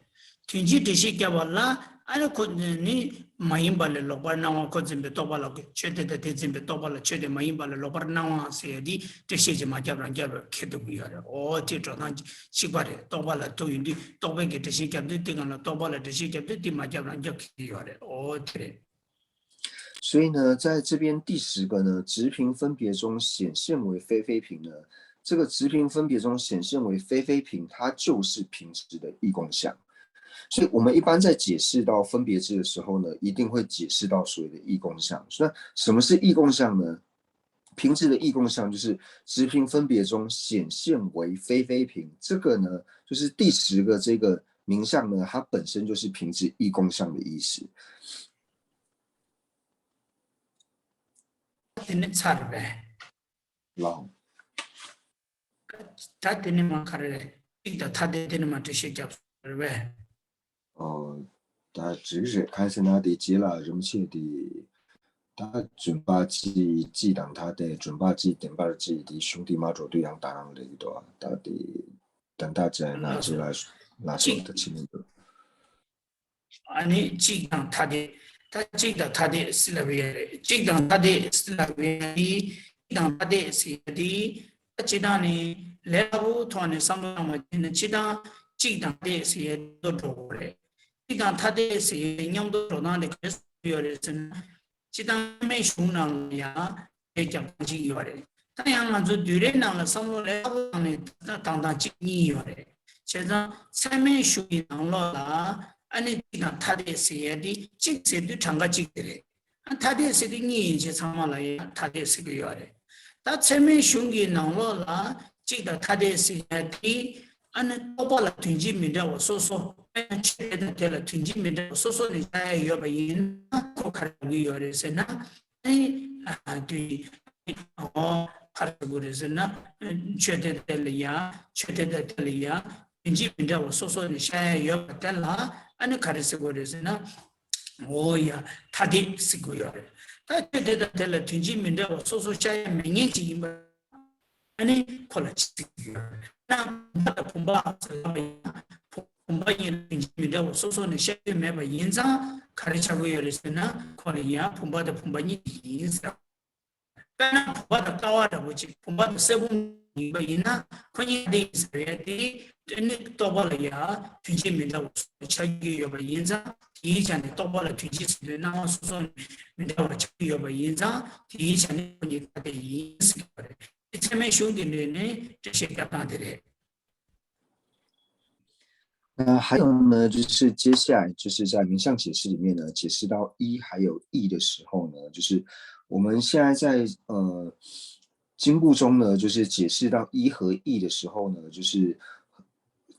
དོན་སྤྱིའི་འགྲེལ་བཤད་བརྒྱབ་པ་ལ་ཨ་ནི་ཁོ་ནི་མ་ཡིན་པ་ལས་ལོག་པར་སྣང་བ་ཁོ་འཛིན་པའི་རྟོག་པ་ལ་ཆོས་དེ་དང་དེ་འཛིན་པའི་རྟོག་པ་ལ་ཆོས་དེ་མ་ཡིན་པ་ལས་ལོག་པར་སྣང་བ་ཟེར་ཡ་དེ་འགྲེལ་བཤད་ཅིག་མ་བརྒྱབ་རང་བརྒྱབ་པའི་ཁེ་ཐུབ་ཀྱི་ཡོད་རེད། ཨོ་དེ་འགྲོ་སྟངས་གཅིག་པ་རེད། རྟོག་པ་ལ་ཐུག་ཡོང་དུས་རྟོག་པའི་གི་འགྲེལ་བཤད་བརྒྱབ་དུས་དེ་གང་ལ་རྟོག་པ་ལ་འགྲེལ་བཤད་བརྒྱབ་དུས་དེ་མ་བརྒྱབ་རང་བརྒྱབ་ཁེ་ཡོད་རེད། ཨོ་དེ་རེད། 所以呢，在这边第十个呢，质平分别中显现为非非平呢，这个质平分别中显现为非非平，它就是平质的异共相。所以我们一般在解释到分别之的时候呢，一定会解释到所谓的异共相。那什么是异共相呢？平质的异共相就是质平分别中显现为非非平，这个呢，就是第十个这个名相呢，它本身就是平质异共相的意思。 དེ་ནི་ཚར་བས། ལའོ། ད་དེ་ནི་མ་ག་རེ་རེད། གཅིག་དང་ཐ་དད་དེ་ནི་མ་འགྲེལ་བཤད་རྒྱབ་སོང་རེད་པས། ཨོ། ད་འགྲིག་རེད། གང་ཟེར་ན་དེ་རྗེས་ལ་རིན་པོ་ཆེ་དེ། ད་བརྫུན་པ་གཅིག་གཅིག་དང་ཐ་དད། བརྫུན་པ་གཅིག་བདེན་པ་གཅིག་དེ་གཞུང་དེ་མ་འགྲོ་དུས་ཡང་ད་རང་ལས་ཀྱི་འདུག་ད་དེ་དོན་དག་ཅན་ན་རྗེས་ལ་ལ་སོགས་ད་ཕྱི་མི་འདུག་ཨ་ནི་གཅིག་དང་ཐ་དད། ད་གཅིག་དང་ཐ་དད་ཟེར་ལབ་ཡ་རེད། གཅིག་དང་ཐ་དད་ཟེར་ལབ་ཡ་དེ། གཅིག་དང་ཐ་དད་ཟེར་ཡ་དེ། ད་སྤྱིར་བཏང་ནི་ལས་སླ་པོའི་ཐོག་ནས་བསམ་བློ་བཏང་བ་ཡིན་ན་སྤྱིར་བཏང་གཅིག་དང་ཐ་དད་ཟེར་ཡ་དེ་འགྲོ་དགོས་རེད། གཅིག་དང་ཐ་དད་ཟེར་ཡ་དེ་མཉམ་དུ་འགྲོ་སྟངས་དེ་ག་རེ་བཟོ་ཡོད་རེད་ཟེར་ན། སྤྱིར་བཏང་ཚད་མའི་གཞུང་ནང་ལ་ཡང་དེ་རྒྱབ་སྟངས་ཅིག་ཡོད་རེད། ད་ཡང་ང་ཚོ་བསྡུས་གྲྭའི་ནང་ལ་བསམ་བློ་ལས་སླ་པོ་བཏང་ནས་ད་བཏང་སྟངས་གཅིག་གཉིས་ཡོད་རེད། བྱས་ཙང་ཚད་མའི་གཞུང་གི་ནང་ལོགས་ལ་ཨ་ནི་གཅིག་དང་ཐ་དད་ཟེར་ཡ་དེ་གཅིག་ཟེར་དུས་གྲངས་ཀ་གཅིག་དེ་རེད། ཨ་ཐ་དད་ཟེར་དུས་གཉིས་ཡན་ཆད་ཚང་མ་ལ་ཡང་ཐ་དད་ཟེར་གི་ཡོད་རེད། ད་ཚད་མའི་གཞུང་གི་ནང་ལོགས་ལ་གཅིག་དང་ཐ་དད་ཟེར་ཡ་དེ་ཨ་ནི་རྟོག་པ་ལ་དོན་སྤྱི་མི་འདྲ་བ་སོ་སོ། དཔེར་ན་ཆོས་དེ་དང་དེ་ལ་དོན་སྤྱི་མི་འདྲ་བ་སོ་སོ་ནས་ཤར་ཡ་ཡོད་པ་ཡིན་ན་ཁོ་ག་རེ་ཡོང་གི་ཡོད་རེད་ཟེར་ན། ཨ་ནི་ཨ་དུས་ཨོ་ག་རེ་ཟེར་དགོས་རེད་ཟེར་ན། ཆོས་དེ་དང་དེ་ལ་ཡང་ཆོས་དེ་དང་དེ་ལ་ཡང་དོན་སྤྱི་མི་འདྲ་བ་སོ་སོ་ནས་ཤར་ཡ་ཡོད་པ་དེ་ལ་ཨ་ནི་ག་རེ་ཟེར་དགོས་རེད་ཟེར་ན། ཨོ་ཡ། ཐ་དད་ཟེར་དགོས་ཡོད་རེད། ད་ཆོས་དེ་དང་དེ་ལ་དོན་སྤྱི་མི་འདྲ་བ་སོ་སོ་ཤར་ཡ་མེད་མཁན་ཅིག་ཡིན་པ། ཨ་ནི་ཁོ་ལ་ཅི་ཟེར་གྱི་ཡོད་ན། བུམ་པ་དང་བུམ་པ་ཟེར་ལབ་པ་ཡིན་ན། བུམ་པ་གཉིས་ལ་དོན་སྤྱི་མི་འདྲ་བ་སོ་སོ་ནས་ཤར་གྱི་མེད་པ་ཡིན་ཙང་ག་རེ་ཆགས་ཀྱི་ཡོད་རེད་ཟེར་ན། ཁོ་ལ་ཡང་བུམ་པ་དང་བུམ་པ་གཉིས་ཡིན་ཟེར། དཔེར་ན་བུམ་པ་དང་ཀ་བ་འདྲ་པོ་ཅིག་བུམ་པ་དང་སེར་བུམ་ཡིན་པ་ཡིན་ན། ཁོ་གཉིས་དེ་ཡིན་ཟེར་བའི་དེ་ཨ་ནི་རྟོག་པ་ལ་ཡང་དོན་སྤྱི་མི་འདྲ་བ་སོ་སོ་ཆགས་ཀྱི་ཡོད་པ་ཡིན་ཙང་། དེའི་ཆ་ནས་རྟོག་པ་ལ་དོན་སྤྱི་ཟེར་དུས་སྣང་བ་སོ་སོ་ནས་མི་འདྲ་བ་ཆགས་ཀྱི་ཡོད་པ་ཡིན་ཙང་། དེའི་ཆ་ནས་ཁོ་གཉིས་ཐ་དད་ཡིན་ཟེར་གྱི་ཡོད་རེད། ཚད་མའི་གཞུང་གི་ངོས་ནས་འགྲེལ་བཤད་རྒྱབ་སྟངས་དེ་རེད། 那还有呢，就是接下来就是在名相解释里面呢，解释到一还有异的时候呢，就是我们现在在呃经部中呢，就是解释到一和异的时候呢，就是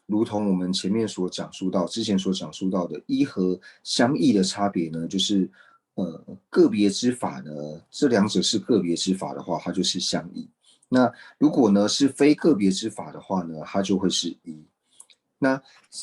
如同我们前面所讲述到，之前所讲述到的一和相异的差别呢，就是呃个别之法呢，这两者是个别之法的话，它就是相异。那如果呢是非个别之法的话呢，它就会是一。那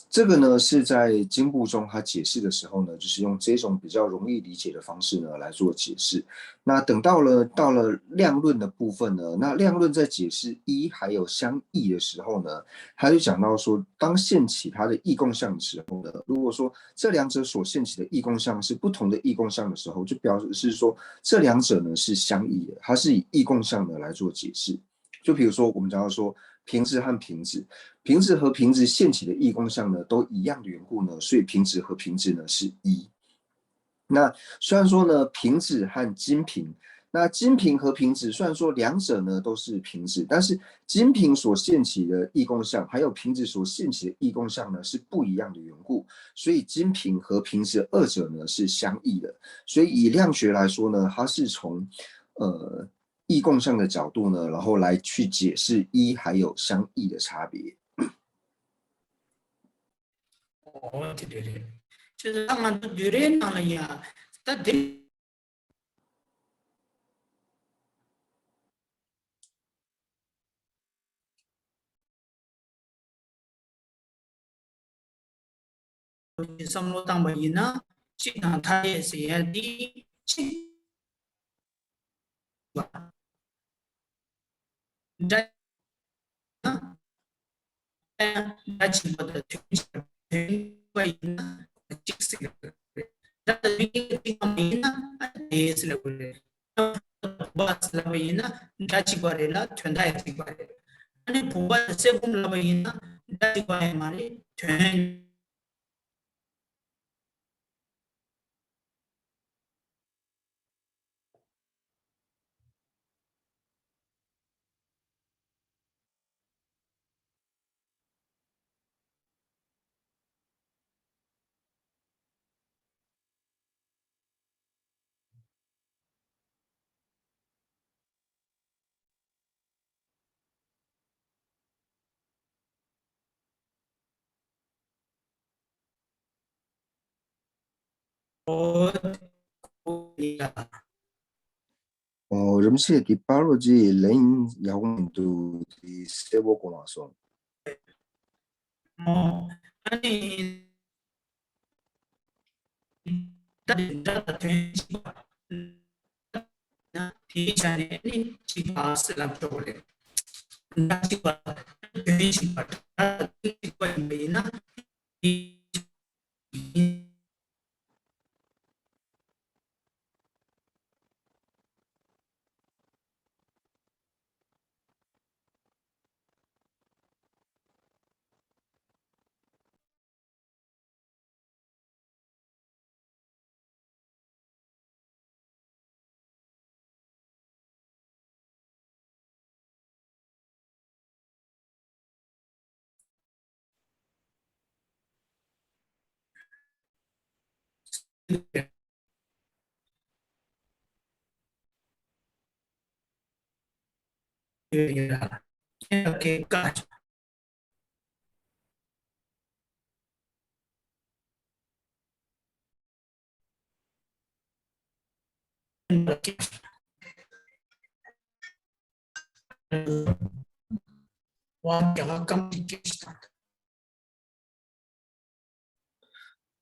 这个呢是在经部中他解释的时候呢，就是用这种比较容易理解的方式呢来做解释。那等到了到了量论的部分呢，那量论在解释一还有相异的时候呢，他就讲到说，当现起它的异共相的时候呢，如果说这两者所现起的异共相是不同的异共相的时候，就表示是说这两者呢是相异的，它是以异共相的来做解释。就比如说我们讲到说平直和平直，平直和平直现起的异共相呢都一样的缘故呢，所以平直和平直呢是一。那虽然说呢，平直和金平，那金平和平直虽然说两者呢都是平直，但是金平所现起的异共相，还有平直所现起的异共相呢是不一样的缘故，所以金平和平直二者呢是相异的。所以以量学来说呢，它是从呃异共相的角度呢，然后来去解释一还有相异的差别。 ཨོ་དེ་རེད་རེད། ཅེས་ད་ང་ཚོ་བསྡུས་གྲྭའི་ནང་ལ་ཡ་ད་དེ། བསམ་བློ་བཏང་པ་ཡིན་ན་གཅིག་དང་མཐའ་ཡས་ཟེར་ཡ་འདི་གཅིག་སྒྲ་སྒྲ་གཅིག་པ་དང་དོན་གཅིག་པ་ཡིན་ན་གཅིག་ཟེར་དགོས་རེད། སྒྲ་དང་དོན་གཉིས་ཀ་གཅིག་པ་མ་ཡིན་ན་དེ་ཟེར་དགོས་རེད། བུམ་པ་ཟེར་ལབ་པ་ཡིན་ན་སྒྲ་གཅིག་པ་རེད་ལ་དོན་དག་ཡང་གཅིག་པ་རེད། ཨ་ནི་བུམ་པ་དང་སེར་བུམ་ལབ་པ་ཡིན་ན་སྒྲ་གཅིག་པ་ཡང་མ་རེད་དོན། ཨོ། རིན་པོ་ཆེ་དེ་པར་རོ་ཅི་ལན་ཡག་པོ་མི་འདུག་དེ་གསལ་པོ་གོ་མ་སོང་། ཨོ། ཨ་ནི། ད་དེ་འདྲ་ལ་དོན་གཅིག་པ། ན་དེའི་ཆ་ནས་ནི་གཅིག་པ་ཟེར་ལབ་ཆོག་གི་རེད། ད་གཅིག་པ་དོན་གཅིག་པ་ད་དོན་གཅིག་པ་ཡིན་པ་ཡིན་ན།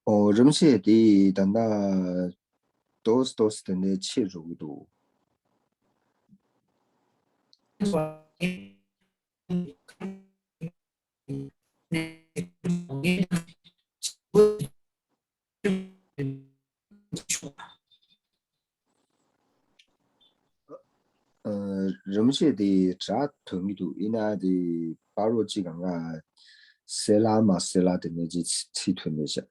ཨོ། རིན་པོ་ཆེ་དེ་ད་ལྟ་ཏོག་ཙམ་ཏོག་ཙམ་དེ་འདྲའི་ཆེ་འགྲོ་གི་འདུག་ཨ། རིན་པོ་ཆེ་དེ་སྒྲ་ཐོན་གྱི་འདུག་ཡིན་ན་དེ་པར་རོ་གཅིག་གང་ག་གསལ་ལ་མ་གསལ་ལ་དེ་འདྲ་ཅིག་ཚིག་ཐོན་མེད་ཤག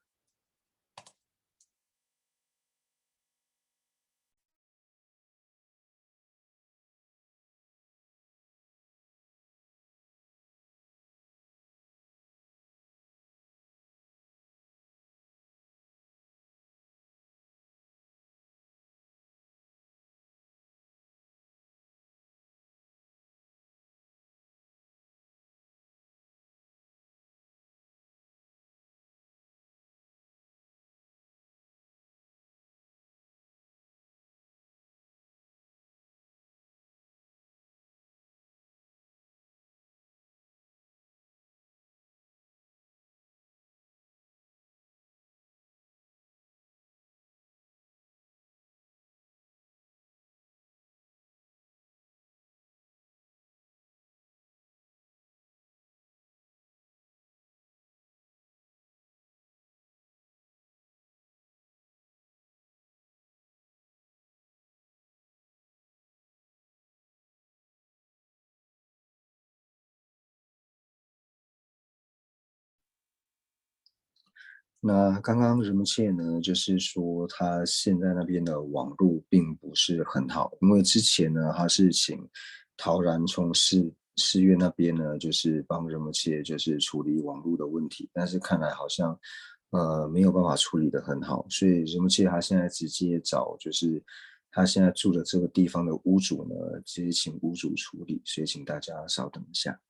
那刚刚仁波切呢，就是说他现在那边的网络并不是很好，因为之前呢，他是请陶然从寺寺院那边呢，就是帮仁波切就是处理网络的问题，但是看来好像呃没有办法处理得很好，所以仁波切他现在直接找就是他现在住的这个地方的屋主呢，直接请屋主处理，所以请大家稍等一下。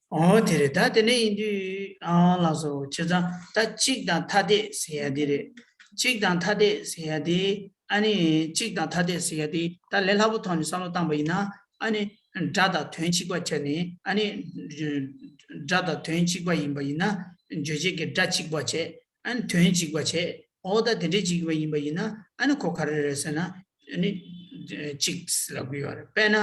ཨོ་དེ་རེད། ད་དེ་འདྲ་ཡིན་དུས་ཨ་ལགས་སོ། བྱས་ཙང་ད་གཅིག་དང་ཐ་དད་ཟེར་ཡ་དེ་རེད། གཅིག་དང་ཐ་དད་ཟེར་ཡ་དེ། ཨ་ནི་གཅིག་དང་ཐ་དད་ཟེར་ཡ་དེ་ད་ལས་སླ་པོ་ཐོག་ནས་བསམ་བློ་བཏང་པ་ཡིན་ན། ཨ་ནི་སྒྲ་དང་དོན་གཅིག་པ་བྱས་ནས། ཨ་ནི་སྒྲ་དང་དོན་གཅིག་པ་ཡིན་པ་ཡིན་ན་རྗོད་བྱེད་ཀྱི་སྒྲ་གཅིག་པ་བྱས། ཨ་ནི་དོན་གཅིག་པ་བྱས། ཨོ་ད་དེ་འདྲའི་གཅིག་པ་ཡིན་པ་ཡིན་ན། ཨ་ནི་ཁོ་ག་རེ་རེད་ཟེར་ན། ཨ་ནི་གཅིག་ཟེར་ལབ་ཀྱི་ཡོད་རེད། དཔེར་ན་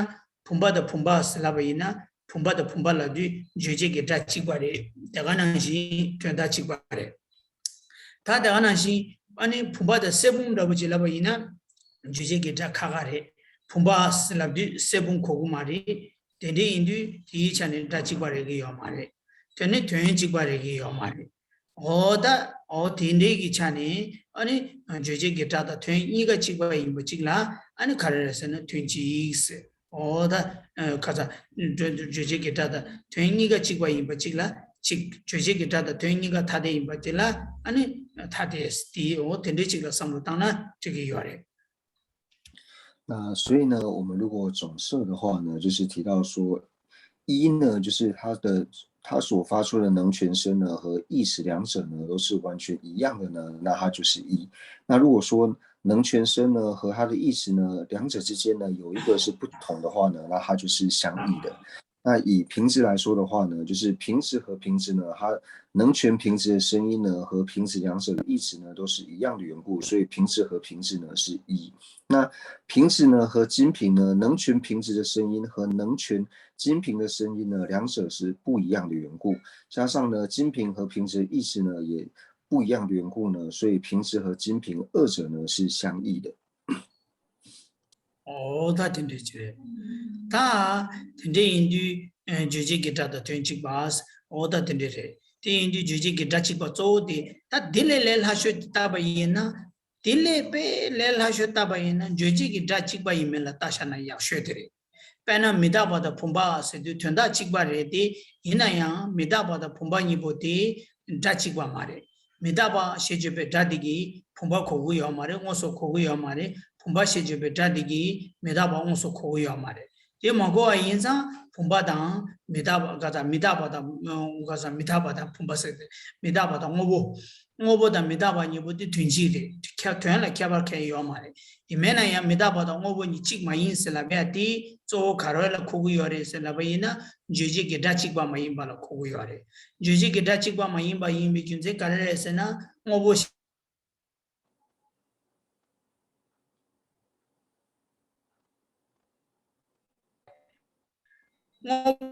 བུམ་པ་དང་བུམ་པ་ཟེར་ལབ་པ་ཡིན་ན། བུམ་པ་དང་བུམ་པ་ལབ་དུས་རྗོད་བྱེད་ཀྱི་སྒྲ་གཅིག་པ་རེད། དེ་ག་ནང་བཞིན་དོན་དག་གཅིག་པ་རེད། ད་དེ་ག་ནང་བཞིན་ཨ་ནི་བུམ་པ་དང་གསེར་བུམ་འདྲ་པོ་ཅིག་ལབ་པ་ཡིན་ན། རྗོད་བྱེད་ཀྱི་སྒྲ་ཁག་ཁག་རེད། བུམ་པ་ཟེར་ལབ་དུས་གསེར་བུམ་གོ་གི་མ་རེད། དེ་འདྲ་ཡིན་དུས་དེའི་ཆ་ནས་སྒྲ་གཅིག་པ་རེག་གི་ཡོད་མ་རེད། དེ་ནི་དོན་གཅིག་པ་རེག་གི་ཡོད་མ་རེད། འོ་ད། འོ་དེ་འདྲའི་གི་ཆ་ནས་ཨ་ནི་རྗོད་བྱེད་ཀྱི་སྒྲ་དང་དོན་གཉིས་ཀ་གཅིག་པ་ཡིན་པ་གཅིག་ལ་ཨ་ནི་ག་རེ་རེད་ཟེར་ན་དོན་གཅིག་ཟེར། འོ་ད། ཁ་ཚ། རྗོད་བྱེད་ཀྱི་སྒྲ་དང་དོན་གཉིས་ཀ་གཅིག་པ་ཡིན་པ་གཅིག་ལ་གཅིག་རྗོད་བྱེད་ཀྱི་སྒྲ་དང་དོན་གཉིས་ཀ་ཐ་དད་ཡིན་པ་དེ་ལ་ཨ་ནི་ཐ་དད་དེ། འོ་དེ་འདྲའི་གཅིག་ལ་བསམ་བློ་བཏང་ན་འགྲིག་གི་ཡོད་རེད། 那所以呢，我们如果总摄的话呢，就是提到说，一呢，就是它的它所发出的能全声呢和意识两者呢都是完全一样的呢，那它就是一。那如果说能全声呢和它的意识呢两者之间呢有一个是不同的话呢，那它就是相异的。那以平值来说的话呢，就是平值和平值呢，它能全平值的声音呢和平值两者的意识呢都是一样的缘故，所以平值和平值呢是一。那平值呢和金平呢，能全平值的声音和能全金平的声音呢，两者是不一样的缘故，加上呢金平和平值的意识呢也不一样的缘故呢，所以平值和金平二者呢是相异的。 ཨོ་ད་དེ་འདྲ་ཅིག་རེད། ད་དེ་འདྲ་ཡིན་དུས་རྗོད་བྱེད་ཀྱི་སྒྲ་དང་དོན་གཅིག་པ། ཨོ་ད་དེ་འདྲ་རེད། དེ་ཡིན་དུས་རྗོད་བྱེད་ཀྱི་སྒྲ་གཅིག་པ་གཙོ་བོ་དེ། ད་དེ་ལས་ལས་སླ་ཤོས་དེ་བཏགས་པ་ཡིན་ན། དེ་ལས་དཔེ་ལས་སླ་ཤོས་བཏགས་པ་ཡིན་ན་རྗོད་བྱེད་ཀྱི་སྒྲ་གཅིག་པ་ཡིན་མིན་ལ་བལྟས་བཞག་ན་ཡག་ཤོས་དེ་རེད། དཔེར་ན་མི་རྟག་པ་དང་བུམ་པ་ཟེར་དུས་དོན་དག་གཅིག་པ་རེད་དེ། ཡིན་ན་ཡང་མི་རྟག་པ་དང་བུམ་པ་གཉིས་པོ་དེ་སྒྲ་གཅིག་པ་མ་རེད། མི་རྟག་པ་ཞེས་བརྗོད་པའི་སྒྲ་དེ་གིས་བུམ་པ་གོ་གི་ཡོད་མ་རེད། དངོས་སུ་གོ་གི་ཡོད་མ་རེད། བུམ་པ་ཞེས་བརྗོད་པའི་སྒྲ་དེ་གིས་མི་རྟག་པ་དངོས་སུ་གོ་གི་ཡོད་མ་རེད། དེ་མ་གོ་བ་ཡིན་ཙང་བུམ་པ་དང་མི་རྟག་པ། ག་ད་མི་རྟག་པ་དང་། ག་ས། མི་རྟག་པ་དང་བུམ་པ་ཟེར་ཏེ། མི་རྟག་པ་དང་དངོས་པོ། དངོས་པོ་དང་མི་རྟག་པ་གཉིས་པོ་དེ་དོན་གཅིག་རེད། ཁྱད། དོན་ལ་ཁྱད་པར་གང་ཡང་ཡོད་མ་རེད། ཡིན་མིན་ན་ཡང་མི་རྟག་པ་དང་དངོས་པོ་གཉིས་གཅིག་མ་ཡིན་ཟེར་ལབ་ཡ་དེ་གཙོ་བོ་ག་རེ་ལ་གོ་གི་ཡོད་རེད་ཟེར་ལབ་པ་ཡིན་ན། རྗོད་བྱེད་ཀྱི་སྒྲ་གཅིག་པ་མ་ཡིན་པ་ལ་གོ་གི་ཡོད་རེད། རྗོད་བྱེད་ཀྱི་སྒྲ་གཅིག་པ་མ་ཡིན་པ་ཡིན་པའི་རྒྱུ་མཚན་ག་རེ་རེད་ཟེར་ན། དངོས་པོ། དངོས་པོ།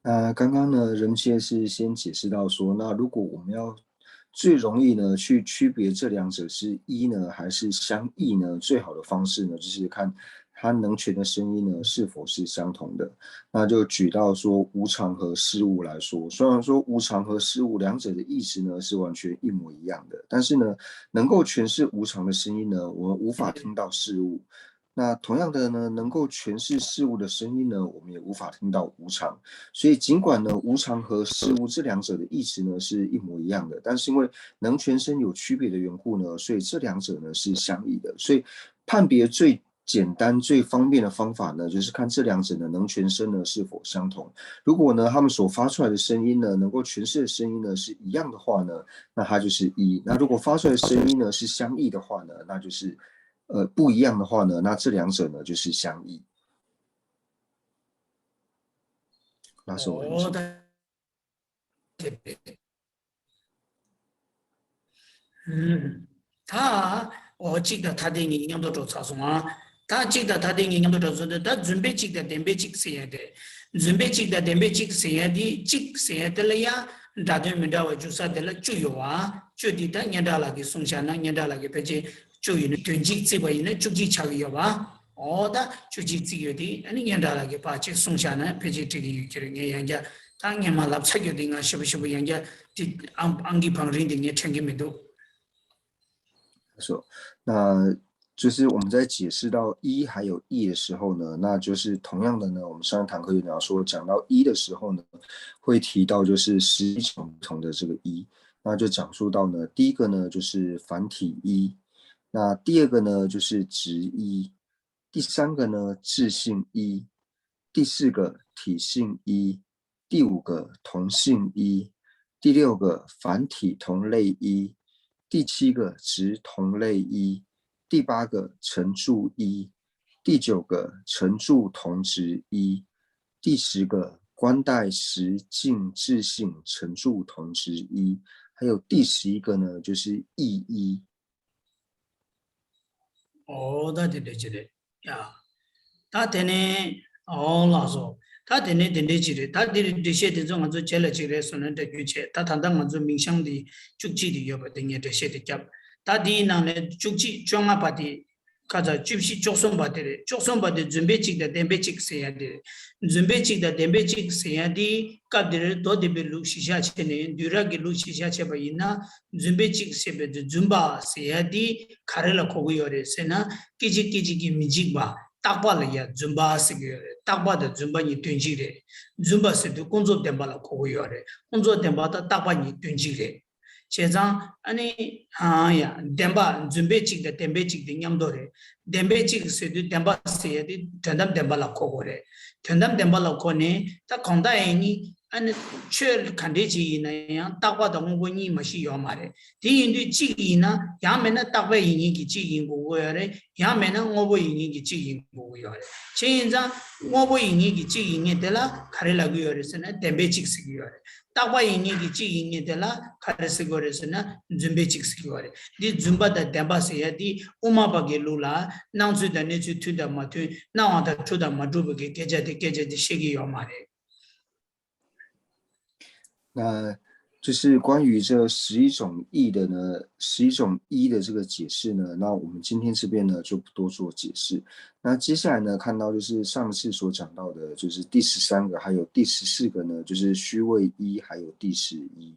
呃，刚刚呢，仁波切是先解释到说，那如果我们要最容易呢去区别这两者是一呢还是相异呢，最好的方式呢，就是看它能全的声音呢是否是相同的。那就举到说无常和事物来说，虽然说无常和事物两者的意思呢是完全一模一样的，但是呢，能够全是无常的声音呢，我们无法听到事物。那同样的呢，能够诠释事物的声音呢，我们也无法听到无常。所以尽管呢，无常和事物这两者的意思呢是一模一样的，但是因为能全声有区别的缘故呢，所以这两者呢是相异的。所以判别最简单、最方便的方法呢，就是看这两者呢能全声呢是否相同。如果呢他们所发出来的声音呢，能够诠释的声音呢是一样的话呢，那它就是一。那如果发出来的声音呢是相异的话呢，那就是呃不一样的话呢，那这两者呢就是相异。那是我的意思。哦，但ད་འོ་གཅིག་དང་ཐ་དད་གཉིས་མཉམ་དུ་འགྲོ་ཚར་སོང་ང་། ད་གཅིག་དང་ཐ་དད་གཉིས་མཉམ་དུ་འགྲོ་ཚར་དུས་ད་རྫུན་པའི་གཅིག་དང་བདེན་པའི་གཅིག་ཟེར་ཡ་དེ། རྫུན་པའི་གཅིག་དང་བདེན་པའི་གཅིག་ཟེར་ཡ་དེ། གཅིག་ཟེར་ཡ་དེ་ལ་ཡང་སྒྲ་དོན་མི་འདྲ་བ་འཇུག་ས་དེ་ལ་བཅུ་ཡོད་བ། བཅུ་དེ་ད་སྙན་གྲགས་ལགས་ཀྱིས་གསུངས་བཞག་ན། སྙན་གྲགས་ལགས་ཀྱིས་ཕལ་ཆེར་བཅུ་ཡིན་ན། དོན་གཅིག་བརྩིས་པ་ཡིན་ན་བཅུ་གཅིག་ཆགས་ཀྱི་ཡོད་བ། འོ་ད་བཅུ་གཅིག་བརྩིས་ཡོད་དེ། ཨ་ནི་སྙན་གྲགས་ལགས་ཀྱིས་ཕར་ཅིག་གསུངས་བཞག་ན་ཕལ་ཆེར་འགྲིག་གི་ཡོད་ཀྱི་རེད། ངས་ཡང་བསྐྱར་ད་སྔན་མ་ལབ་ཚར་རྒྱུ་དེ་ང་ཞིབ་པོ་ཞིབ་པོ་ཡང་བསྐྱར་དེ་ཨང་ཨང་ཀི་བང་རིམ་དེ་ངས་དྲན་གྱི་མི་འདུག 说，那就是我们在解释到一还有一的时候呢，那就是同样的呢，我们上堂课有讲说，讲到一的时候呢，会提到就是十一种不同的这个一。那就讲述到呢，第一个呢就是繁体一，那第二个呢就是直一，第三个呢质性一，第四个体性一，第五个同性一，第六个繁体同类一，第七个直同类一，第八个成柱一，第九个成柱同直一，第十个观待实境质性成柱同直一，还有第十一个呢就是意一。 ཨོ་ད་དེ་འདྲ་ཅིག་རེད་ཡ། ད་དེ་ནས་ཨོ་ལགས་སོ། ད་དེ་ནས་དེ་འདྲ་ཅིག་རེད། ད་འདིར་འགྲེལ་བཤད་དེ་ཚོ་ང་ཚོ་རྗེས་ལ་ཅིག་རེད་སོང་ན་འདྲ་རྒྱུ་བྱས། ད་ད་ལྟ་ང་ཚོ་མིང་བྱང་འདི་བཅུ་གཅིག་དེ་ཡོད་པ་དེ་ངས་འགྲེལ་བཤད་དེ་བརྒྱབ། ད་དེའི་ནང་ནས་བཅུ་གཅིག་བཅོ་ལྔ་པ་དེ་ཁ་ཚ་བཅུ་བཞི་བཅུ་གསུམ་པ་དེ་རེད། བཅུ་གསུམ་པ་དེ་རྫུན་པའི་གཅིག་དང་བདེན་པའི་གཅིག་ཟེར་ཡ་དེ་རེད། རྫུན་པའི་གཅིག་དང་བདེན་པའི་གཅིག་ཟེར་ཡ་དེ་སྐབས་དེར་མདོ་སྡེ་པའི་ལུགས་གཞི་བཞག་བྱས་ནས། འདུས་ར་གི་ལུགས་གཞི་བཞག་བྱས་པ་ཡིན་ན། རྫུན་པའི་གཅིག་ཟེར་བའི་དེ་རྫུན་པ་ཟེར་ཡ་དེ་ག་རེ་ལ་གོ་གི་ཡོད་རེད་ཟེར་ན། སྐད་ཅིག་སྐད་ཅིག་གིས་མི་འཇིག་པ། རྟག་པ་ལ་ཡ་རྫུན་པ་ཟེར་གི་ཡོད་རེད། རྟག་པ་དང་རྫུན་པ་གཉིས་དོན་གཅིག་རེད། རྫུན་པ་ཟེར་དུས་ཀུན་རྫོབ་བདེན་པ་ལ་གོ་གི་ཡོད་རེད། ཀུན་རྫོབ་བདེན་པ་དང་རྟག་པ་གཉིས་དོན་གཅིག་རེད། བྱས་ཙང་ཨ་ནི་ཨང་ཡ་བདེན་པ། རྫུན་པའི་གཅིག་དང་བདེན་པའི་གཅིག་དེ་མཉམ་དུ་རེད། བདེན་པའི་གཅིག་ཟེར་དུས་བདེན་པ་ཟེར་ཡ་དེ་དོན་དམ་བདེན་པ་ལ་གོ་དགོས་རེད། དོན་དམ་བདེན་པ་ལ་གོ་ནས་ད་གང་ལྟར་ཡིན་ནའི་ཨ་ནི་ཆོས་ག་འདྲས་ཅིག་ཡིན་ན་ཡང་རྟག་པ་དང་དངོས་པོ་གཉིས་མ་གཏོགས་ཡོད་མ་རེད། དེ་ཡིན་དུས་གཅིག་ཡིན་ན་ཡང་མིན་ན་རྟག་པ་ཡིན་མཁན་གྱི་གཅིག་ཡིན་དགོས་ཀྱི་ཡོད་རེད། ཡང་མིན་ན་དངོས་པོ་ཡིན་མཁན་གྱི་གཅིག་ཡིན་དགོས་ཀྱི་ཡོད་རེད། བྱས་ཡིན་ཙང་དངོས་པོ་ཡིན་མཁན་གྱི་གཅིག་ཡིན་མཁན་དེ་ལ་ག་རེ་ལབ་ཀྱི་ཡོད་རེད་ཟེར་ན་བདེན་པའི་གཅིག་ཟེར་གྱི་ཡོད་རེད། རྟག་པ་ཡིན་མཁན་གྱི་གཅིག་ཡིན་མཁན་དེ་ལ་ག་རེ་ཟེར་དགོས་རེད་ཟེར་ན་རྫུན་པའི་གཅིག་ཟེར་གྱི་ཡོད་རེད། འདི་རྫུན་པ་དང་བདེན་པ་ཟེར་ཡ་འདི་དབུ་མ་པ་གི་ལུགས་ལ་སྣང་ཚུལ་དང་གནས་ཚུལ་མཐུན་དང་མ་མཐུན། སྣང་བ་དང་འཁྲུལ་དང་མ་འཁྲུལ་བ་གི་སྐད་ཆ་དེ་སྐད་ཆ་དེ་བཤད་ཀྱི་ཡོད་མ་རེད། 那就是关于这十一种意的呢，十一种一的这个解释呢，那我们今天这边呢就不多做解释。那接下来呢，看到就是上次所讲到的，就是第十三个，还有第十四个呢，就是虚谓一，还有第十一。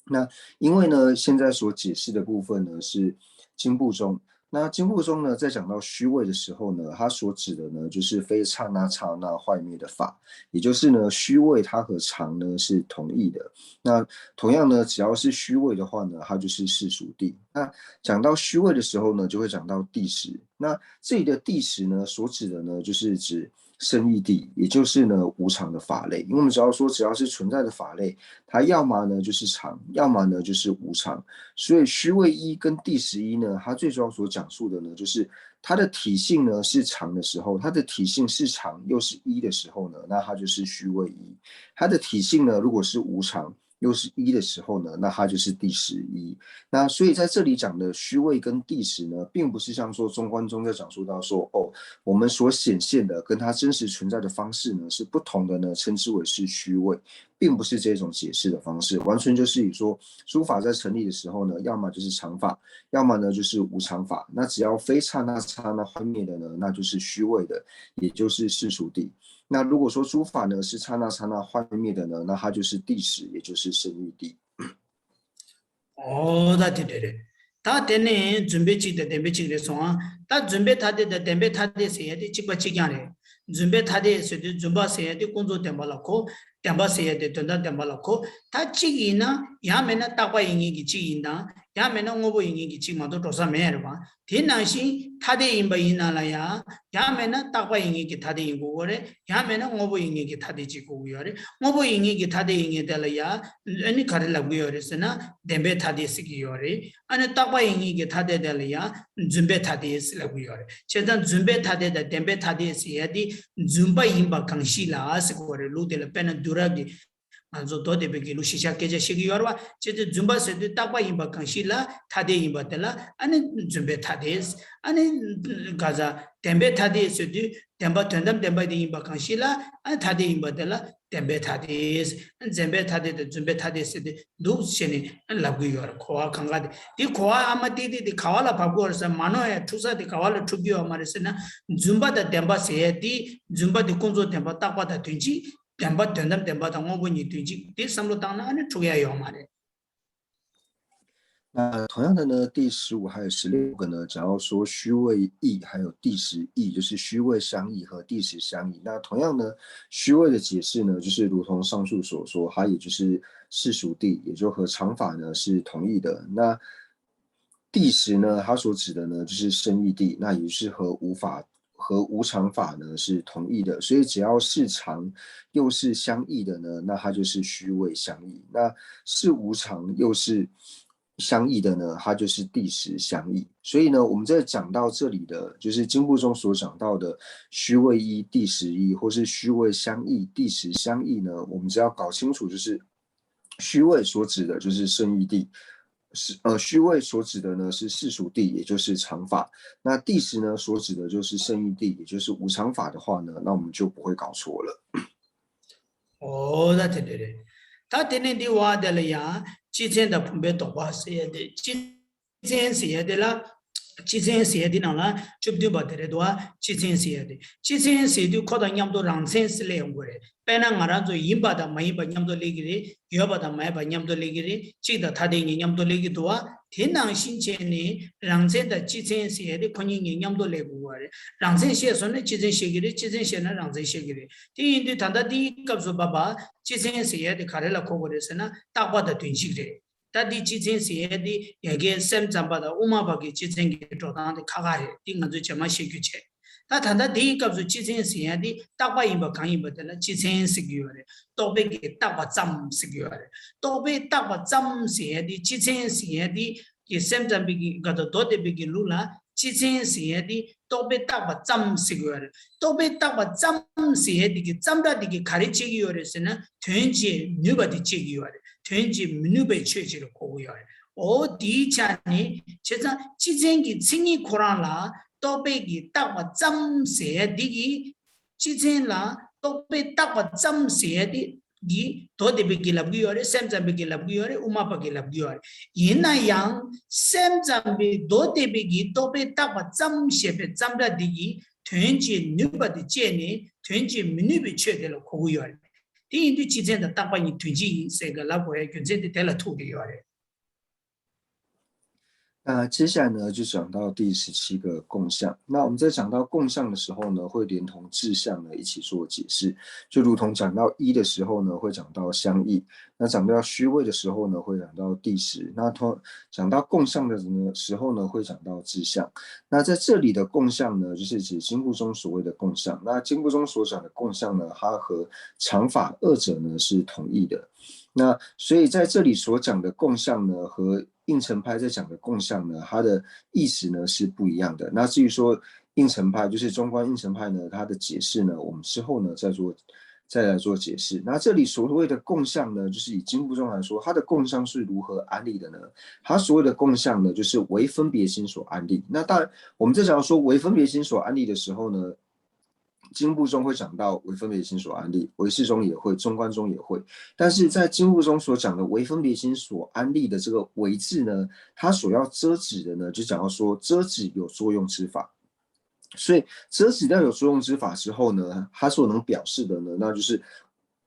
那因为呢，现在所解释的部分呢是经部宗，那经部宗呢在讲到虚谓的时候呢，他所指的呢就是非刹那刹那坏灭的法，也就是呢虚谓它和常呢是同义的。那同样呢，只要是虚谓的话呢，它就是世俗谛。那讲到虚谓的时候呢，就会讲到第十。那这里的第十呢，所指的呢，就是指生亦谛，也就是呢无常的法类。因为我们只要说，只要是存在的法类，它要么呢就是常，要么呢就是无常。所以虚谓一跟第十一呢，它最主要所讲述的呢，就是它的体性呢是常的时候，它的体性是常又是一的时候呢，那它就是虚谓一。它的体性呢，如果是无常，又是一的时候呢，那它就是第十一。那所以在这里讲的虚谓跟第十呢，并不是像说中观宗在讲述到说，哦，我们所显现的跟它真实存在的方式呢是不同的呢，称之为是虚谓，并不是这种解释的方式，完全就是以说诸法在成立的时候呢，要么就是常法，要么呢就是无常法。那只要非刹那刹那坏灭的呢，那就是虚谓的，也就是世俗谛。那如果说诸法呢是刹那刹那坏灭的呢，那它就是第十，也就是生亦谛。 ཨོ་ད་དེ་འདྲ་རེད། ད་དེ་ནས་རྫུན་པའི་གཅིག་དང་བདེན་པའི་གཅིག་རེད་སོང་ཨ། ད་རྫུན་པའི་ཐ་དད་དང་བདེན་པའི་ཐ་དད་ཟེར་ཡ་དེ་གཅིག་པ་གཅིག་རྐྱང་རེད། རྫུན་པའི་ཐ་དད་ཟེར་དུས་རྫུན་པ་ཟེར་ཡ་དེ་ཀུན་རྫོབ་བདེན་པ་ལ་གོ། བདེན་པ་ཟེར་ཡ་དེ་དོན་དམ་བདེན་པ་ལ་གོ། ད་གཅིག་ཡིན་ན་ཡང་མིན་ན་རྟག་པ་ཡིན་ངེས་ཀྱི་གཅིག་ཡིན་དང་ཡང་མིན་ན་དངོས་པོ་ཡིན་ངེས་ཀྱི་གཅིག་མ་གཏོགས་འགྲོ་ས་མེད་རེད་པ། དེ་ནང་བཞིན་ཐ་དད་ཡིན་པ་ཡིན་ན་ལ་ཡང་ཡང་མིན་ན་རྟག་པ་ཡིན་ངེས་ཀྱི་ཐ་དད་ཡིན་དགོས་ཀྱི་རེད། ཡང་མིན་ན་དངོས་པོ་ཡིན་ངེས་ཀྱི་ཐ་དད་ཅིག་དགོས་ཀྱི་ཡོད་རེད། དངོས་པོ་ཡིན་ངེས་ཀྱི་ཐ་དད་ཡིན་ངེས་དེ་ལ་ཡང་ཨ་ནི་ག་རེ་ལབ་ཀྱི་ཡོད་རེད་ཟེར་ན་བདེན་པའི་ཐ་དད་ཟེར་གྱི་ཡོད་རེད། ཨ་ནི་རྟག་པ་ཡིན་ངེས་ཀྱི་ཐ་དད་དེ་ལ་ཡང་རྫུན་པའི་ཐ་དད་ཟེར་ལབ་ཀྱི་ཡོད་རེད། བྱས་ཙང་རྫུན་པའི་ཐ་དད་དང་བདེན་པའི་ཐ་དད་ཟེར་ཡ་དེ་རྫུན་པ་ཡིན་པ་གང་ཞིག་ལ་ཟེར་གྱི་ཡོད་རེད། ལུགས་དེ་ལ་དཔེར་ན་བསྡུས་གྲྭ་གི་ང་ཚོ་མདོ་སྡེ་པའི་དགེ་ལུགས་གཞིར་བཞག་སྐད་ཆ་བཤད་ཀྱི་ཡོད་རེད་བ། བྱས་ཙང་རྫུན་པ་ཟེར་དུས་རྟག་པ་ཡིན་པ་གང་ཞིག་ལ་ཐ་དད་ཡིན་པ་དེ་ལ་ཨ་ནི་རྫུན་པའི་ཐ་དད། ཨ་ནི་ག་ས་བདེན་པའི་ཐ་དད་ཟེར་དུས་བདེན་པ་དོན་དམ་བདེན་པ་དེ་ཡིན་པ་གང་ཞིག་ལ་ཨ་ནི་ཐ་དད་ཡིན་པ་དེ་ལ་བདེན་པའི་ཐ་དད། བདེན་པའི་ཐ་དད་དང་རྫུན་པའི་ཐ་དད་ཟེར་ཏེ་འདུག་ཟེར་ནས་ལབ་ཀྱི་ཡོད་རེད། གོ་བ་གང་ག་དེ་དེ་གོ་བ་ཨ་མ་ཏི་ཏི་དེ་ག་བ་ལ་བབས་ཀྱི་ཡོད་རེད་ཟེར་མ་ནོར་ཡ། འཁྲུག་ས་དེ་ག་བ་ལ་འཁྲུག་གི་ཡོད་མ་རེད་ཟེར་ན་རྫུན་པ་དང་བདེན་པ་ཟེར་ཡ་དེ་རྫུན་པ་དེ་ཀུན་རྫོབ་བདེན་པ་རྟག་པ་དང་དོན་གཅིག་བདེན་པ་དོན་དམ་བདེན་པ་དང་དངོས་པོ་གཉིས་དོན་གཅིག་དེ་བསམ་བློ་བཏང་ན་ཨ་ནི་འཁྲུག་ཡ་ཡོད་མ་རེད།那同样的呢，第十五还有十六个呢，讲到说虚位义，还有第十义，就是虚位相异和第十相异。那同样呢，虚位的解释呢，就是如同上述所说，它也就是世俗谛，也就和常法呢是同义的。那第十呢，它所指的呢，就是圣义谛，那也就是和无法和无常法呢是同义的。所以只要是常又是相异的呢，那它就是虚位相异。那是无常又是相异的呢，它就是第十相异。所以呢，我们在讲到这里的，就是经部中所讲到的虚位义第十义，或是虚位相异第十相异呢，我们只要搞清楚，就是虚位所指的就是圣义谛，是呃，虚位所指的呢是世俗谛，也就是常法。那第十呢所指的就是圣义谛，也就是无常法的话呢，那我们就不会搞错了。 ཨོ་ད་དེ་འདྲ་རེད། ད་དེ་ནས་འདི་བ་དེ་ལ་ཡང་སྤྱི་མཚན་དང་བུམ་པའི་དོགས་པ་ཟེར་ཡ་དེ་སྤྱི་མཚན་ཟེར་ཡ་དེ་ལ་སྤྱི་མཚན་ཟེར་ཡ་དེ་ནང་ལ་བཅུ་བདུན་པ་དེ་རེད་འདུག་བ། སྤྱི་མཚན་ཟེར་ཡ་དེ་སྤྱི་མཚན་ཟེར་དུས་ཁོ་དང་མཉམ་དུ་རང་མཚན་ཟེར་སླེབས་ཡོང་གི་རེད། དཔེར་ན་ང་རང་ཚོ་ཡིན་པ་དང་མ་ཡིན་པ་མཉམ་དུ་སླེབས་ཀྱི་རེད། ཡོད་པ་དང་མ་ཡོད་པ་མཉམ་དུ་སླེབས་ཀྱི་རེད། གཅིག་དང་ཐ་དད་གཉིས་མཉམ་དུ་སླེབས་ཀྱི་འདུག་བ། དེ་ནང་བཞིན་བྱས་ནས་རང་མཚན་དང་སྤྱི་མཚན་ཟེར་ཡ་དེ་ཁོ་གཉིས་གཉིས་མཉམ་དུ་སླེབས་དགོས་པ་རེད། རང་མཚན་བཤད་སོང་ན་སྤྱི་མཚན་བཤད་ཀྱི་རེད། སྤྱི་མཚན་བཤད་ན་རང་མཚན་བཤད་ཀྱི་རེད། དེ་ཡིན་དུས་ད་ལྟ་འདིའི་སྐབས་སུ་བབ་པ་སྤྱི་མཚན་ཟེར་ཡ་དེ་ག་རེ་ལ་གོ་དགོས་རེད་ཟེར་ན་རྟག་པ་དང་དོན་གཅིག་རེད། ད་འདི་སྤྱི་མཚན་ཟེར་ཡ་དེ་ཡ་གིའི་སེམས་ཙམ་པ་དང་དབུ་མ་པ་གི་སྤྱི་མཚན་གྱི་འགྲོ་སྟངས་དེ་ཁག་ཁག་རེད། འདི་ང་ཚོས་རྗེས་མ་བཤད་རྒྱུ་བྱས། ད་ད་ལྟ་འདིའི་སྐབས་སུ་སྤྱི་མཚན་ཟེར་ཡ་འདི་རྟག་པ་ཡིན་པ་གང་ཡིན་པ་དེ་ལ་སྤྱི་མཚན་ཟེར་གྱི་ཡོད་རེད། རྟོག་པས་ཀྱིས་བཏགས་པ་ཙམ་ཟེར་གྱི་ཡོད་རེད། རྟོག་པས་བཏགས་པ་ཙམ་ཟེར་ཡ་འདི་སྤྱི་མཚན་ཟེར་ཡ་འདི་གི་སེམས་ཙམ་པའི་གི་ག་ད་མདོ་སྡེ་པའི་གི་ལུགས་ལ་སྤྱི་མཚན་ཟེར་ཡ་འདི་རྟོག་པས་བཏགས་པ་ཙམ་ཟེར་གྱི་ཡོད་རེད། རྟོག་པས་བཏགས་པ་ཙམ་ཟེར་ཡ་འདི་གི་ཙམ་སྒྲ་འདི་གི་ག་རེ་བྱེད་ཀྱི་ཡོད་རེད་ཟེར་ན་དོན་བྱེད་ནུས་པ་དེ་བྱེད་ཀྱི་ཡོད་རེད། དོན་བྱེད་མི་ནུས་པའི་ཆོས་ཅིག་ལ་གོ་གི་ཡོད་རེད། འོ་དེའི་ཆ་ནས་བྱས་ཙང་སྤྱི་མཚན་གྱི་མཚན་ཉིད་ཁོ་རང་ལ་རྟོག་པས་ཀྱིས་བཏགས་པ་ཙམ་ཟེར་ཡ་འདི་གིས་སྤྱི་མཚན་ལ་རྟོག་པས་བཏགས་པ་ཙམ་ཟེར་ཡ་འདི་གིས་མདོ་སྡེ་པའི་གིས་ལབ་ཀྱི་ཡོད་རེད། སེམས་ཙམ་པའི་གིས་ལབ་ཀྱི་ཡོད་རེད། དབུ་མ་པ་གིས་ལབ་ཀྱི་ཡོད་རེད། ཡིན་ན་ཡང་སེམས་ཙམ་པའི་མདོ་སྡེ་པའི་གིས་རྟོག་པས་བཏགས་པ་ཙམ་ཞེས་པའི་ཙམ་སྒྲ་འདི་གིས་དོན་བྱེད་ནུས་པ་དེ་བཅད་ནས་དོན་བྱེད་མི་ནུས་པའི་ཆོས་དེ་ལ་གོ་གི་ཡོད་རེད། དེ་ཡིན་དུས་སྤྱི་མཚན་དང་རྟག་པ་གཉིས་དོན་གཅིག་ཡིན་ཟེར་གི་ལབ་དགོས་ཡ་རྒྱུ་མཚན་དེ་དེ་ལ་ཐུག་གི་ཡོད་རེད། 那接下来呢，就讲到第十七个共相。那我们在讲到共相的时候呢，会连同质相呢一起做解释。就如同讲到一的时候呢，会讲到相异；那讲到虚位的时候呢，会讲到第十。那同讲到共相的呢时候呢，会讲到质相。那在这里的共相呢，就是指经部中所谓的共相。那经部中所讲的共相呢，它和常法二者呢是同义的。那所以在这里所讲的共相呢，和应成派在讲的共相呢，它的意思呢是不一样的。那至于说应成派，就是中观应成派呢，它的解释呢，我们之后呢再做再来做解释。那这里所谓的共相呢，就是以经部中来说，它的共相是如何安立的呢？它所谓的共相呢，就是唯分别心所安立。那当然，我们在讲说唯分别心所安立的时候呢，经部中会讲到唯分别心所安立，唯识中也会，中观中也会。但是在经部中所讲的唯分别心所安立的这个唯字呢，它所要遮止的呢，就讲到说遮止有作用之法。所以遮止掉有作用之法之后呢，它所能表示的呢，那就是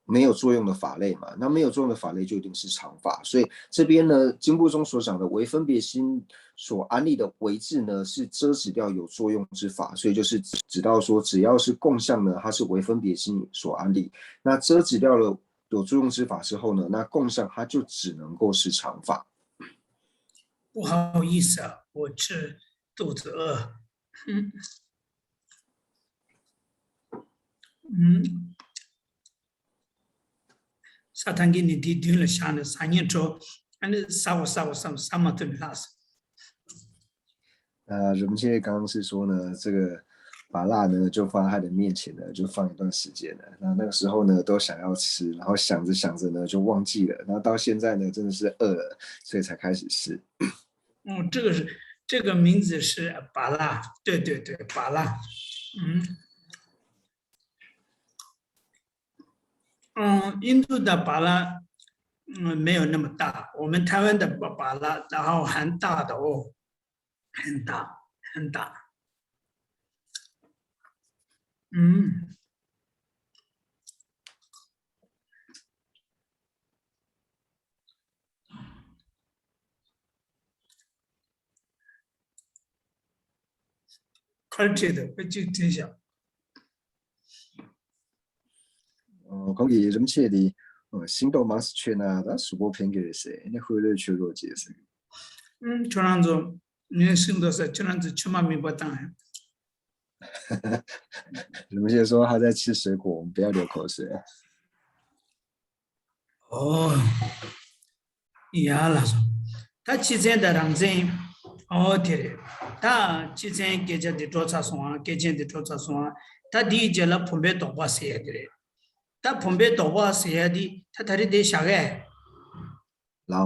没有作用的法类嘛，那没有作用的法类就一定是常法。所以这边呢，经部中所讲的唯分别心所安立的唯字呢，是遮止掉有作用之法，所以就是指到说，只要是共相呢，它是唯分别心所安立。那遮止掉了有作用之法之后呢，那共相它就只能够是常法。不好意思啊，我这肚子饿。嗯嗯，ས་ཐང་གི་ནི་དེའི་མདུན་ལ་བཞག་ནས་ཟ་ཉེན་འགྲོ། ཨ་ནི་ཟ་བ་ཟ་བ་ཟ་བ་ཟ་མ་ཐུབ་ནས་ལྷག་སོང་། 呃，人们现在刚刚是说呢，这个麻辣呢，就放在他的面前呢，就放一段时间了。那那个时候呢，都想要吃，然后想着想着呢，就忘记了。然后到现在呢，真的是饿了，所以才开始吃。嗯，这个是这个名字是巴拉，对对对，巴拉，嗯。嗯，印度的巴拉，嗯，没有那么大。我们台湾的巴巴拉，然后很大的哦，很大很大。嗯。 ཁར་ཁྲིད་དུ་དཔེ་གཅིག་བྲིས་ཤག་ཁོང་གིས་རིན་པོ་ཆེ་དེ་ཤིང་ཏོག་མང་ཙམ་མཆོད་ན་ད་གཟུགས་པོ་ཕན་གྱི་རེད་ཟེར། ཨ་ནི་ཧོས་ལོས་མཆོད་རོགས་བྱེད་ཟེར། ཁྱོད་རང་ཚོ་ངའི་ཤིང་ཏོག་ཟེར། ཁྱོད་རང་ཚོ་མཆོད་མ་མིན་པ་བཏང་ཡ།人们现在说他在吃水果，我们不要流口水。 ཨོ། ཡ་ལགས་སོ། ད་སྤྱི་མཚན་དང་རང་མཚན། ཨོ་དེ་རེད། ད་སྤྱི་མཚན་སྐད་ཆ་འདི་འགྲོ་ཚར་སོང་ཨ། སྐད་ཆ་འདི་འགྲོ་ཚར་སོང་ཨ། ད་འདིའི་རྗེས་ལ་བུམ་པའི་དོགས་པ་ཟེར་ཡ་དེ་རེད། ད་བུམ་པའི་དོགས་པ་ཟེར་ཡ་འདི་ད་ད་རེས་དེ་བཞག་གས། ལའོ་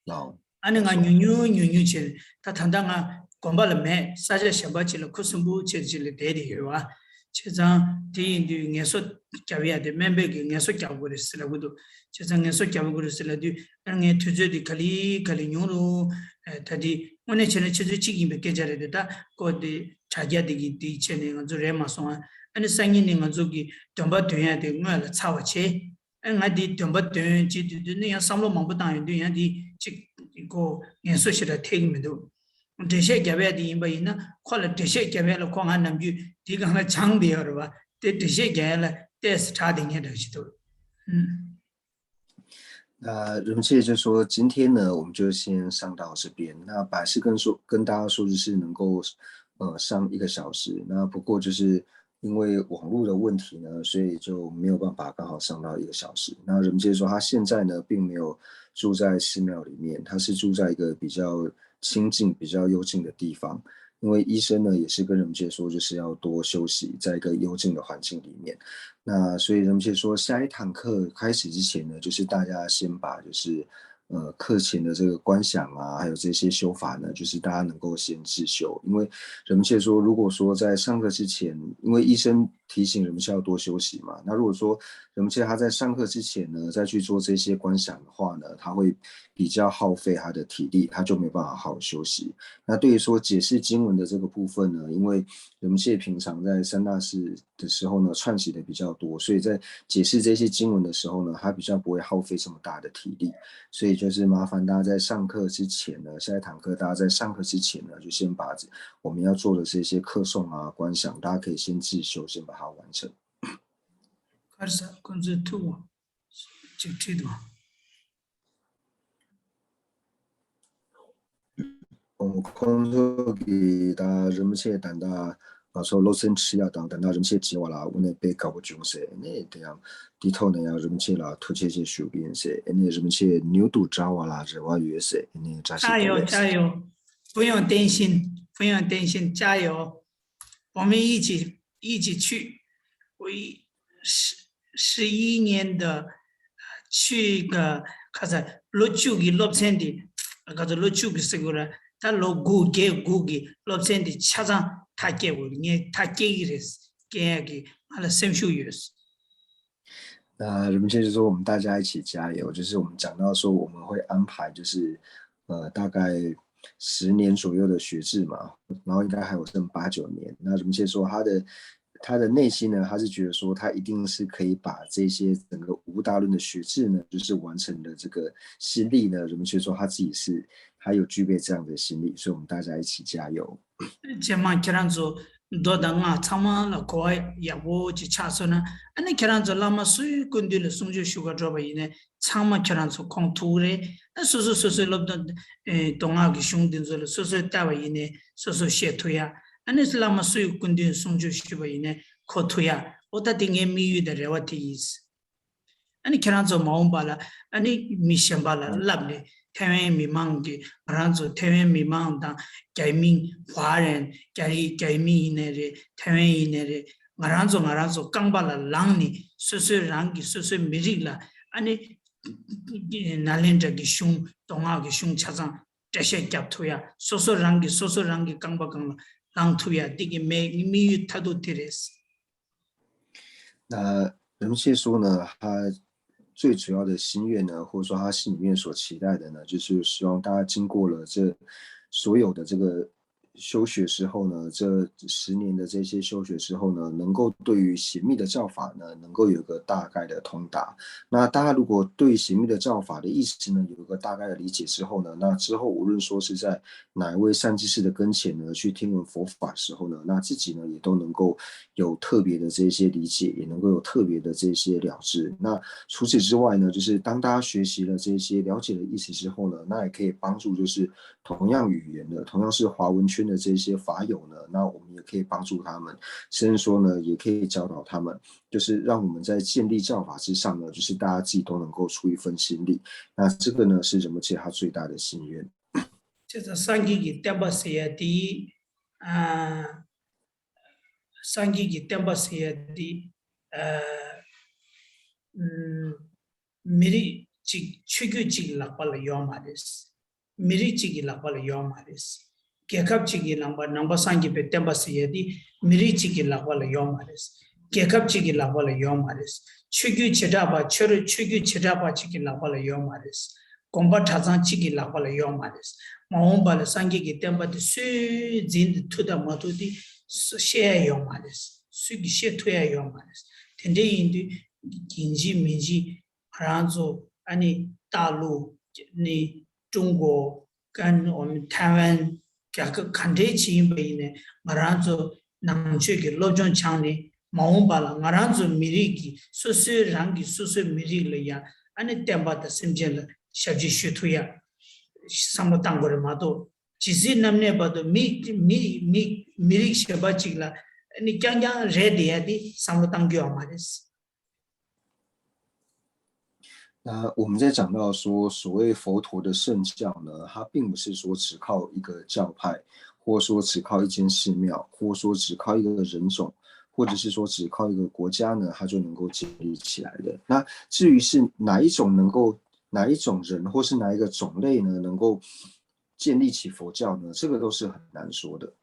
ལའོ། ཨ་ནི་ང་ཉུང་ཉུང་ཉུང་ཉུང་བྱས། ད་ད་ལྟ་ང་དགོན་པ་ལ་མེད། ས་ཆ་གཞན་པ་ཅིག་ལ་ཁུ་སིམ་པོ་བྱས་ཅིག་ལ་བསྡད་དེ་ཡོད་བ། བྱས་ཙང་དེ་ཡིན་དུས་ངལ་གསོ་རྒྱབ་ཡ་དེ་སྨན་པས་ཀྱིས་ངལ་གསོ་རྒྱག་དགོས་རེད་ཟེར་ལབ་ཀྱི་འདུག་བྱས་ཙང་ངལ་གསོ་རྒྱག་དགོས་རེད་ཟེར་ལབ་དུས། ཨ་ནི་ངའི་དུས་ཚོད་དེ་ག་ལེ་ག་ལེ་ཉུང་རུ། ད་དེ་དངོས་གནས་བྱས་ན་ཆུ་ཚོད་གཅིག་ཡིན་པའི་སྐད་ཆ་རེད་དེ། ད་ཀོ་དེ་དྲ་རྒྱ་དེ་གི་དེ་བྱས་ནས་ང་ཚོ་རེད་མ་སོང་ཨ། ཨ་ནི་སང་ཉིན་ནས་ང་ཚོ་གི་འདོན་པ་འདོན་ཡ་དེ་སྔོན་ལ་ཚར་བ་བྱས། ཨ་ང་འདི་འདོན་པ་འདོན་བྱེད་དུས་དུས་ནི་ཡང་བསམ་བློ་མང་པོ་བཏང་ཡོང་དུས། ཡང་འདི་གཅིག་ཁོ་ངལ་གསོ་ཞེ་དྲག་ཐེབས་ཀྱི་མི་འདུག་འགྲེལ་བཤད་རྒྱབ་ཡ་དེ་ཡིན་པ་ཡིན་ན། ཁོ་ལ་འགྲེལ་བཤད་རྒྱབ་ཡ་ལ་ཁོ་ང་ནམ་རྒྱུན་འདི་སྒང་ལ་སྦྱངས་བསྡད་ཡོད་རེད་བ། དེ་འགྲེལ་བཤད་རྒྱབ་ཡ་ལ་ཏོག་ཙམ་དྲག་བསྡད་མཁན་འདྲ་ཞིག་འདུག་ཨུམ། 那人们现在就说，今天呢，我们就先上到这边。那本来是跟说跟大家说就是能够，呃，上一个小时。那不过就是因为网络的问题呢，所以就没有办法刚好上到一个小时。那人们现在说他现在呢，并没有住在寺庙里面，他是住在一个比较清静、比较幽静的地方。因为医生呢也是跟人们现在说，就是要多休息，在一个幽静的环境里面。那所以人们现在说，下一堂课开始之前呢，就是大家先把就是呃课前的这个观想啊，还有这些修法呢，就是大家能够先自修。因为人们现在说，如果说在上课之前，因为医生提醒人们是要多休息嘛，那如果说人们现在他在上课之前呢，再去做这些观想的话呢，他会比较耗费他的体力，他就没有办法好好休息。那对于说解释经文的这个部分呢，因为人们现在平常在三大寺的时候呢，串习的比较多，所以在解释这些经文的时候呢，他比较不会耗费这么大的体力。所以就是麻烦大家在上课之前呢，下一堂课大家在上课之前呢，就先把我们要做的这些课诵啊、观想，大家可以先自修，先把它完成。 ཁར་ས་ཁོང་ཚོས་ཐུག་འོང་། ཅིག་ཁྲིད་འོང་། ཁོང་ཚོ་གིས་ད་རིན་པོ་ཆེ་ད་ལྟ་ང་ཚོ་སློབ་ཚན་ཁྲིད་ཡ་དང་། ད་ལྟ་རིན་པོ་ཆེ་བྱིན་པ་ལ་དངོས་གནས་དཔེ་དགའ་པོ་བྱུང་ཟེར། ཨ་ནི་དེ་ཡང་དེའི་ཐོག་ནས་ཡང་རིན་པོ་ཆེ་ལ་ཐུགས་རྗེ་ཆེ་ཞུ་གི་ཡིན་ཟེར། ཨ་ནི་རིན་པོ་ཆེ་མྱུར་དུ་དྲག་པ་ལ་རེ་བ་ཡོད་ཟེར། ཨ་ནི་བཀྲ་ཤིས་བདེ་ལེགས། 加油，加油！不用担心，不用担心，加油！我们一起一起去。我一十十一年的去一个，ཁ་ཚ་ལོ་བཅུ་གི་སློབ་ཚན་དེ། ཁ་ཚ་ལོ་བཅུ་གི་ཟེར་དགོས་ར། ད་ལོ་དགུ་བརྒྱད་དགུ་གི་སློབ་ཚན་དེ་ཆ་ཚང་མཐར་སྐྱེལ་དགོས། ངས་མཐར་སྐྱེལ་གི་རེད། སྐྱེལ་ཡ་གི་ང་ལ་སེམས་ཤུགས་ཡོད། 那人们现在就说我们大家一起加油，就是我们讲到说我们会安排，就是呃大概十年左右的学制嘛，然后应该还有剩八九年。那人们现在说他的他的内心呢，他是觉得说他一定是可以把这些整个五部大论的学制呢，就是完成的这个心力呢，人们却说他自己是他有具备这样的心力，所以我们大家一起加油。 རྗེས་མ་ཁྱེད་རང་ཚོ་མདོ་དང་སྔགས་ཚང་མ་ལ་གོ་བ་ཡག་པོ་ཅིག་ཆགས་སོང་ན། ཨ་ནི་ཁྱེད་རང་ཚོ་བླ་མ་སུའི་སྐུ་མདུན་ལ་གསུང་ཆོས་ཞུ་ག་འགྲོ་བ་ཡིན་ནའི་ཚང་མ་ཁྱེད་རང་ཚོ་ཁོང་ཐུག་རེད། ཨ་སོ་སོ་སོ་སོའི་སློབ་སྟོན་ཨེ་མདོ་སྔགས་ཀྱི་གཞུང་འདི་ཚོ་ལ་སོ་སོས་བལྟ་བ་ཡིན་ནའི་སོ་སོས་བཤད་ཐུབ་ཡ། ཨ་ནི་བླ་མ་སུའི་སྐུ་མདུན་གསུང་ཆོས་ཞུས་པ་ཡིན་ནའི་གོ་ཐུབ་ཡ། ཨོ་ད་དེ་ངའི་དམིགས་ཡུལ་དང་རེ་བ་དེ་ཡིན། ཨ་ནི་ཁྱེད་རང་ཚོ་མ་འོངས་པ་ལ་ཨ་ནི་མི་གཞན་པ་ལ་བསླབས་ནས་ཐའེ་ཝན་མི་མང་གི་ང་རང་ཚོ་ཐའེ་ཝན་མི་མང་དང་རྒྱ་མི་ཧྭ་རན་རྒྱ་རིགས་རྒྱ་མི་ཡིན་ནའི་རེད། ཐའེ་ཝན་ཡིན་ནའི་རེད། ང་རང་ཚོ་ང་རང་ཚོ་རྐང་པ་ལ་ལངས་ནས་སོ་སོའི་རང་གི་སོ་སོའི་མི་རིགས་ལ་ཨ་ནི་ནཱ་ལེནྡྲ་གི་གཞུང་མདོ་སྔགས་ཀྱི་གཞུང་ཆ་ཚང་གྲལ་བཤེར་རྒྱབ་ཐུབ་ཡ། སོ་སོ་རང་གི་སོ་སོ་རང་གི་རྐང་པ་སྒང་ལ་ལངས་ཐུབ་ཡ། འདི་གི་མེ་དམིགས་ཡུལ་མཐའ་ཐུག་དེ་རེད། 那人们说呢，他最主要的心愿呢，或者说他心里面所期待的呢，就是希望大家经过了这所有的这个修学之后呢，这十年的这些修学之后呢，能够对于显密的教法呢，能够有一个大概的通达。那大家如果对于显密的教法的意思呢，有一个大概的理解之后呢，那之后无论说是在哪一位善知识的跟前呢，去听闻佛法的时候呢，那自己呢也都能够有特别的这些理解，也能够有特别的这些了知。那除此之外呢，就是当大家学习了这些了解的意思之后呢，那也可以帮助就是同样语言的、同样是华文圈的这些法友呢，那我们也可以帮助他们，甚至说呢，也可以教导他们，就是让我们在建立教法之上呢，就是大家自己都能够出一份心力。那这个呢，是仁波切他最大的心愿。 བྱས་ཙང་སངས་རྒྱས་ཀྱི་བསྟན་པ་ཟེར་ཡ་དེ། ཨ། སངས་རྒྱས་ཀྱི་བསྟན་པ་ཟེར་ཡ་དེ། ཨ། ཨམ། མི་རིགས་གཅིག་ཆོས་བརྒྱུད་གཅིག་གི་ལག་པ་ལ་ཡོད་མ་རེད། མི་རིགས་གཅིག་གི་ལག་པ་ལ་ཡོད་མ་རེད། རྒྱལ་ཁབ་གཅིག་གི་ལག་པ། ནང་པ་སངས་རྒྱས་པའི་བསྟན་པ་ཟེར་ཡ་དེ་མི་རིགས་གཅིག་གི་ལག་པ་ལ་ཡོད་མ་རེད། རྒྱལ་ཁབ་གཅིག་གི་ལག་པ་ལ་ཡོད་མ་རེད། ཆོས་བརྒྱུད་བྱེ་བྲག་པ། ཆོས་རིགས་ཆོས་བརྒྱུད་བྱེ་བྲག་པ་གཅིག་གི་ལག་པ་ལ་ཡོད་མ་རེད། དགོན་པ་གྲྭ་ཚང་གཅིག་གི་ལག་པ་ལ་ཡོད་མ་རེད། མ་འོངས་པ་ལ་སངས་རྒྱས་ཀྱི་བསྟན་པ་དེ་སུས་འཛིན་ཐུབ་དང་མ་ཐུབ་དེ་སུ་བཤད་ཡ་ཡོད་མ་རེད། སུས་ཀྱིས་བཤད་ཐུབ་ཡ་ཡོད་མ་རེད། དེ་འདྲ་ཡིན་དུས་ཡིན་གཅིག་མིན་གཅིག་ང་རང་ཚོ་ཨ་ནི་ཏཱ་ལུ་ནི་ཀྲུང་གོ་ཀན་འོ་ཐའེ་ཝན་རྒྱལ་ཁབ་ག་འདྲའི་ཅིག་ཡིན་པ་ཡིན་ནའི་ང་རང་ཚོ་ནང་ཆོས་ཀྱི་སློབ་སྦྱོང་སྦྱངས་ནས་མ་འོངས་པ་ལ་ང་རང་ཚོ་མི་རིགས་ཀྱི་སོ་སོའི་རང་གི་སོ་སོའི་མི་རིགས་ལ་ཡང་ཨ་ནི་བསྟན་པ་དང་སེམས་ཅན་ལ་ཞབས་ཕྱི་ཞུ་ཐུབ་ཡ་བསམ་བློ་བཏང་དགོས་རེད་མ་གཏོགས། ཇི་སྲིད་ནམ་གནས་བར་དུ་མི་མི་མི་མི་རིགས་གཞན་པ་ཅིག་ལ་ཨ་ནི་རྐྱང་རྐྱང་རེད་བསྡད་ཡ་དེ་བསམ་བློ་བཏང་རྒྱུ་ཡོད་མ་རེད། 那我们在讲到说，所谓佛陀的圣教呢，它并不是说只靠一个教派，或说只靠一间寺庙，或说只靠一个人种，或者是说只靠一个国家呢，它就能够建立起来的。那至于是哪一种能够，哪一种人，或是哪一个种类呢，能够建立起佛教呢？这个都是很难说的。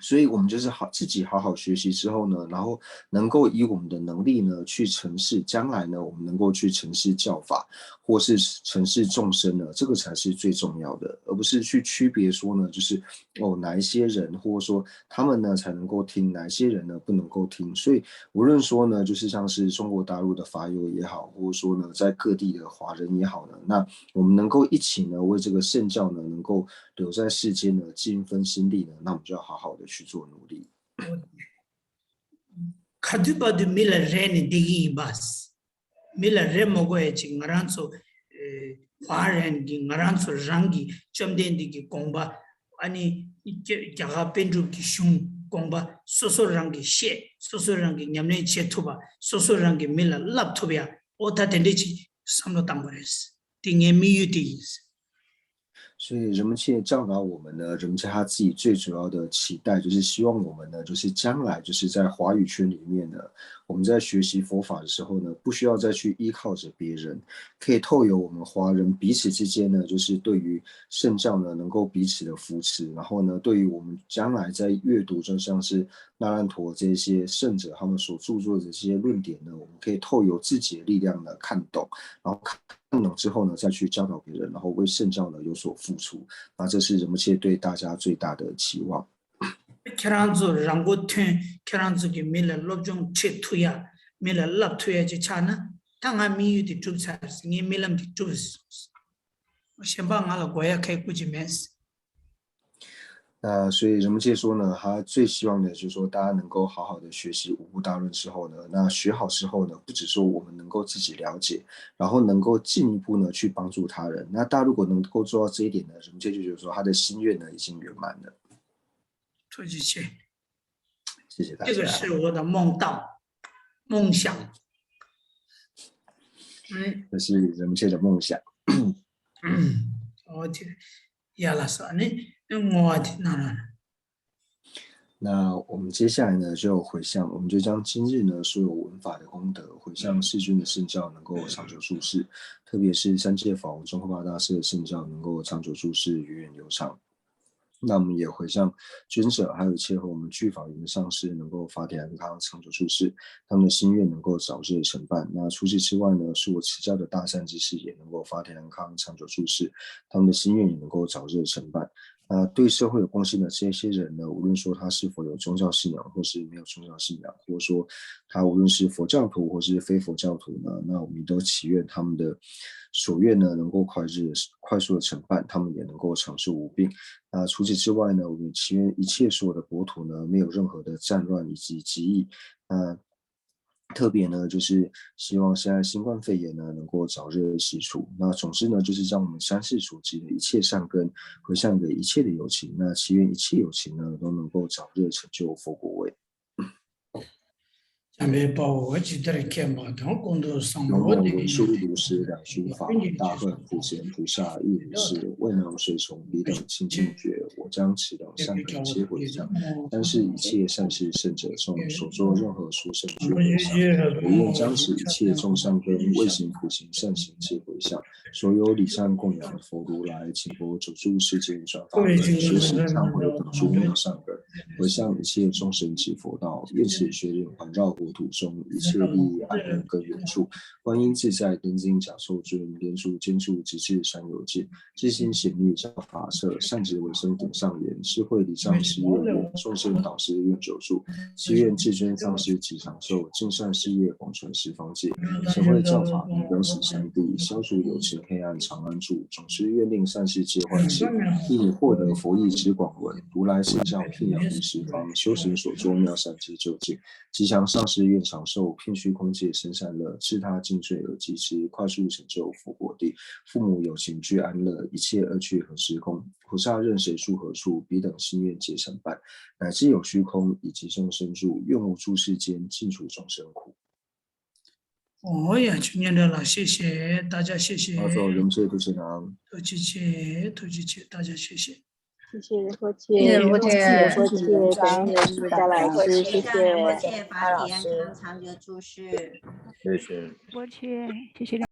所以我们就是好自己好好学习之后呢，然后能够以我们的能力呢去承事，将来呢我们能够去承事教法，或是承事众生呢，这个才是最重要的，而不是去区别说呢，就是哦哪一些人，或者说他们呢才能够听，哪一些人呢不能够听。所以无论说呢，就是像是中国大陆的法友也好，或者说呢在各地的华人也好呢，那我们能够一起呢为这个圣教呢能够留在世间呢尽一份心力呢，那我们就要好好的去做努力。 ག་དུས་བར་དུ་མི་ལ་རེ་ནས་བསྡད་ཀྱི་ཡིན་པ། མི་ལ་རེ་མ་དགོས་ཡ་ཅིག་ང་རང་ཚོ་ཨེ་ཧྭ་རན་གྱི་ང་རང་ཚོ་རང་གི་བཅོམ་ལྡན་འདས་ཀྱི་དགོངས་པ། ཨ་ནི་རྒྱ་རྒྱ་གར་པཎ་གྲུབ་ཀྱི་གཞུང་དགོངས་པ་སོ་སོ་རང་གིས་ཤེས། སོ་སོ་རང་གིས་ཉམས་ལེན་བྱེད་ཐུབ་པ། སོ་སོ་རང་གིས་མི་ལ་བསླབ་ཐུབ་ཡ། ཨོ་ད་དེ་འདྲས་ཅིག་བསམ་བློ་བཏང་དགོས་རེད། དེ་ངའི་དམིགས་ཡུལ་དེ་ཡིན། 所以仁波切教导我们呢，仁波切他自己最主要的期待，就是希望我们呢，就是将来就是在华语圈里面呢，我们在学习佛法的时候呢，不需要再去依靠着别人，可以透由我们华人彼此之间呢，就是对于圣教呢，能够彼此的扶持，然后呢，对于我们将来在阅读，就像是那烂陀这些圣者他们所著作的这些论点呢，我们可以透由自己的力量呢看懂，然后看懂之后呢，再去教导别人，然后为圣教呢有所付出。那这是仁波切对大家最大的期望。ཁྱེད་རང་ཚོ་རང་མགོ་ཐོན། ཁྱེད་རང་ཚོ་གི་མི་ལ་སློབ་སྦྱོང་ཁྲིད་ཐུབ་ཡ། མི་ལ་བསླབ་ཐུབ་ཡ་ཅིག་ཆགས་ན། ད་ང་དམིགས་ཡུལ་དེ་གྲུབ་ཚར། ངའི་རྨི་ལམ་དེ་གྲུབ། གཞན་པ་ང་ལ་དགོས་ཡ་གའི་སྐུ་མཁྱེན་མེད།那所以人们界说呢，他最希望的就是说，大家能够好好的学习五步大论之后呢，那学好之后呢，不只说我们能够自己了解，然后能够进一步呢去帮助他人。那大家如果能够做到这一点呢，人们界就觉得说他的心愿呢已经圆满了。突击去，谢谢大家。这个是我的梦道、梦想。嗯，这是人们界的梦想。我这，呀，老师，你，我的那了。那我们接下来呢，就回向，我们就将今日呢所有闻法的功德回向世尊的圣教，能够长久住世，特别是三界法王宗喀巴大师的圣教能够长久住世，源远流长。那我们也回向尊者，还有一切和我们具法缘的上师，能够法体安康，长久住世，他们的心愿能够早日成办。那除此之外呢，是我持教的大善知识也能够法体安康，长久住世，他们的心愿也能够早日成办。那对社会有贡献的这些人呢，无论说他是否有宗教信仰，或是没有宗教信仰，或者说他无论是佛教徒或是非佛教徒呢，那我们都祈愿他们的所愿呢能够快日快速的成办，他们也能够长寿无病。那除此之外呢，我们祈愿一切所有的国土呢没有任何的战乱以及疾疫。那特别呢，就是希望现在新冠肺炎呢能够早日洗除。那总之呢，就是将我们三世所积的一切善根回向给一切的有情。那祈愿一切有情呢都能够早日成就佛果位。 བྱམས་པའི་དཔའ་བོས་ཇི་ལྟར་མཁྱེན་པ་དང་། ཀུན་ཏུ་བཟང་པོ་དེ་བཞིན་གཤེགས་པ། 如是两须法，大恨普贤菩萨亦是。 为能随从彼等清净觉，我将此等善根皆回向。三世一切善逝圣者众，所作任何殊胜皆回向。我愿将此一切众善根，未行普贤善行皆回向。所有礼赞供养佛如来，请佛久住世间，转法轮，随喜忏悔等诸妙善根，回向一切众生及佛道。愿此学念环绕国土中，一切利益安乐更远处。观音自在天津甲授尊，莲足尖处直至山有尽。 智心显密照法彻，善止闻声顶上言，智慧礼赞师月云，众圣导师愿久住。祈愿至尊上师吉祥寿，尽善事业广传十方界。贤慧教法明灯十三地，消除有情黑暗长安住。总师愿令善事皆欢喜，令你获得佛意之广闻，如来圣教遍扬于十方，修行所作妙善皆究竟。吉祥上师愿长寿，遍虚空界生善乐，自他尽罪而济之，快速成就佛果地。 父母有情俱安乐，一切恶趣何时空？菩萨任谁住何处，彼等心愿皆成办。乃至有虚空，以及众生住，愿无诸世间，尽除众生苦。 哦呀，去念这了，谢谢大家，谢谢。 好，感谢主持人。 突击去，突击去，大家谢谢。 谢谢仁波切，谢谢仁波切，感恩大家来吃，谢谢。谢谢法体安康长久住世。谢谢。波切，谢谢。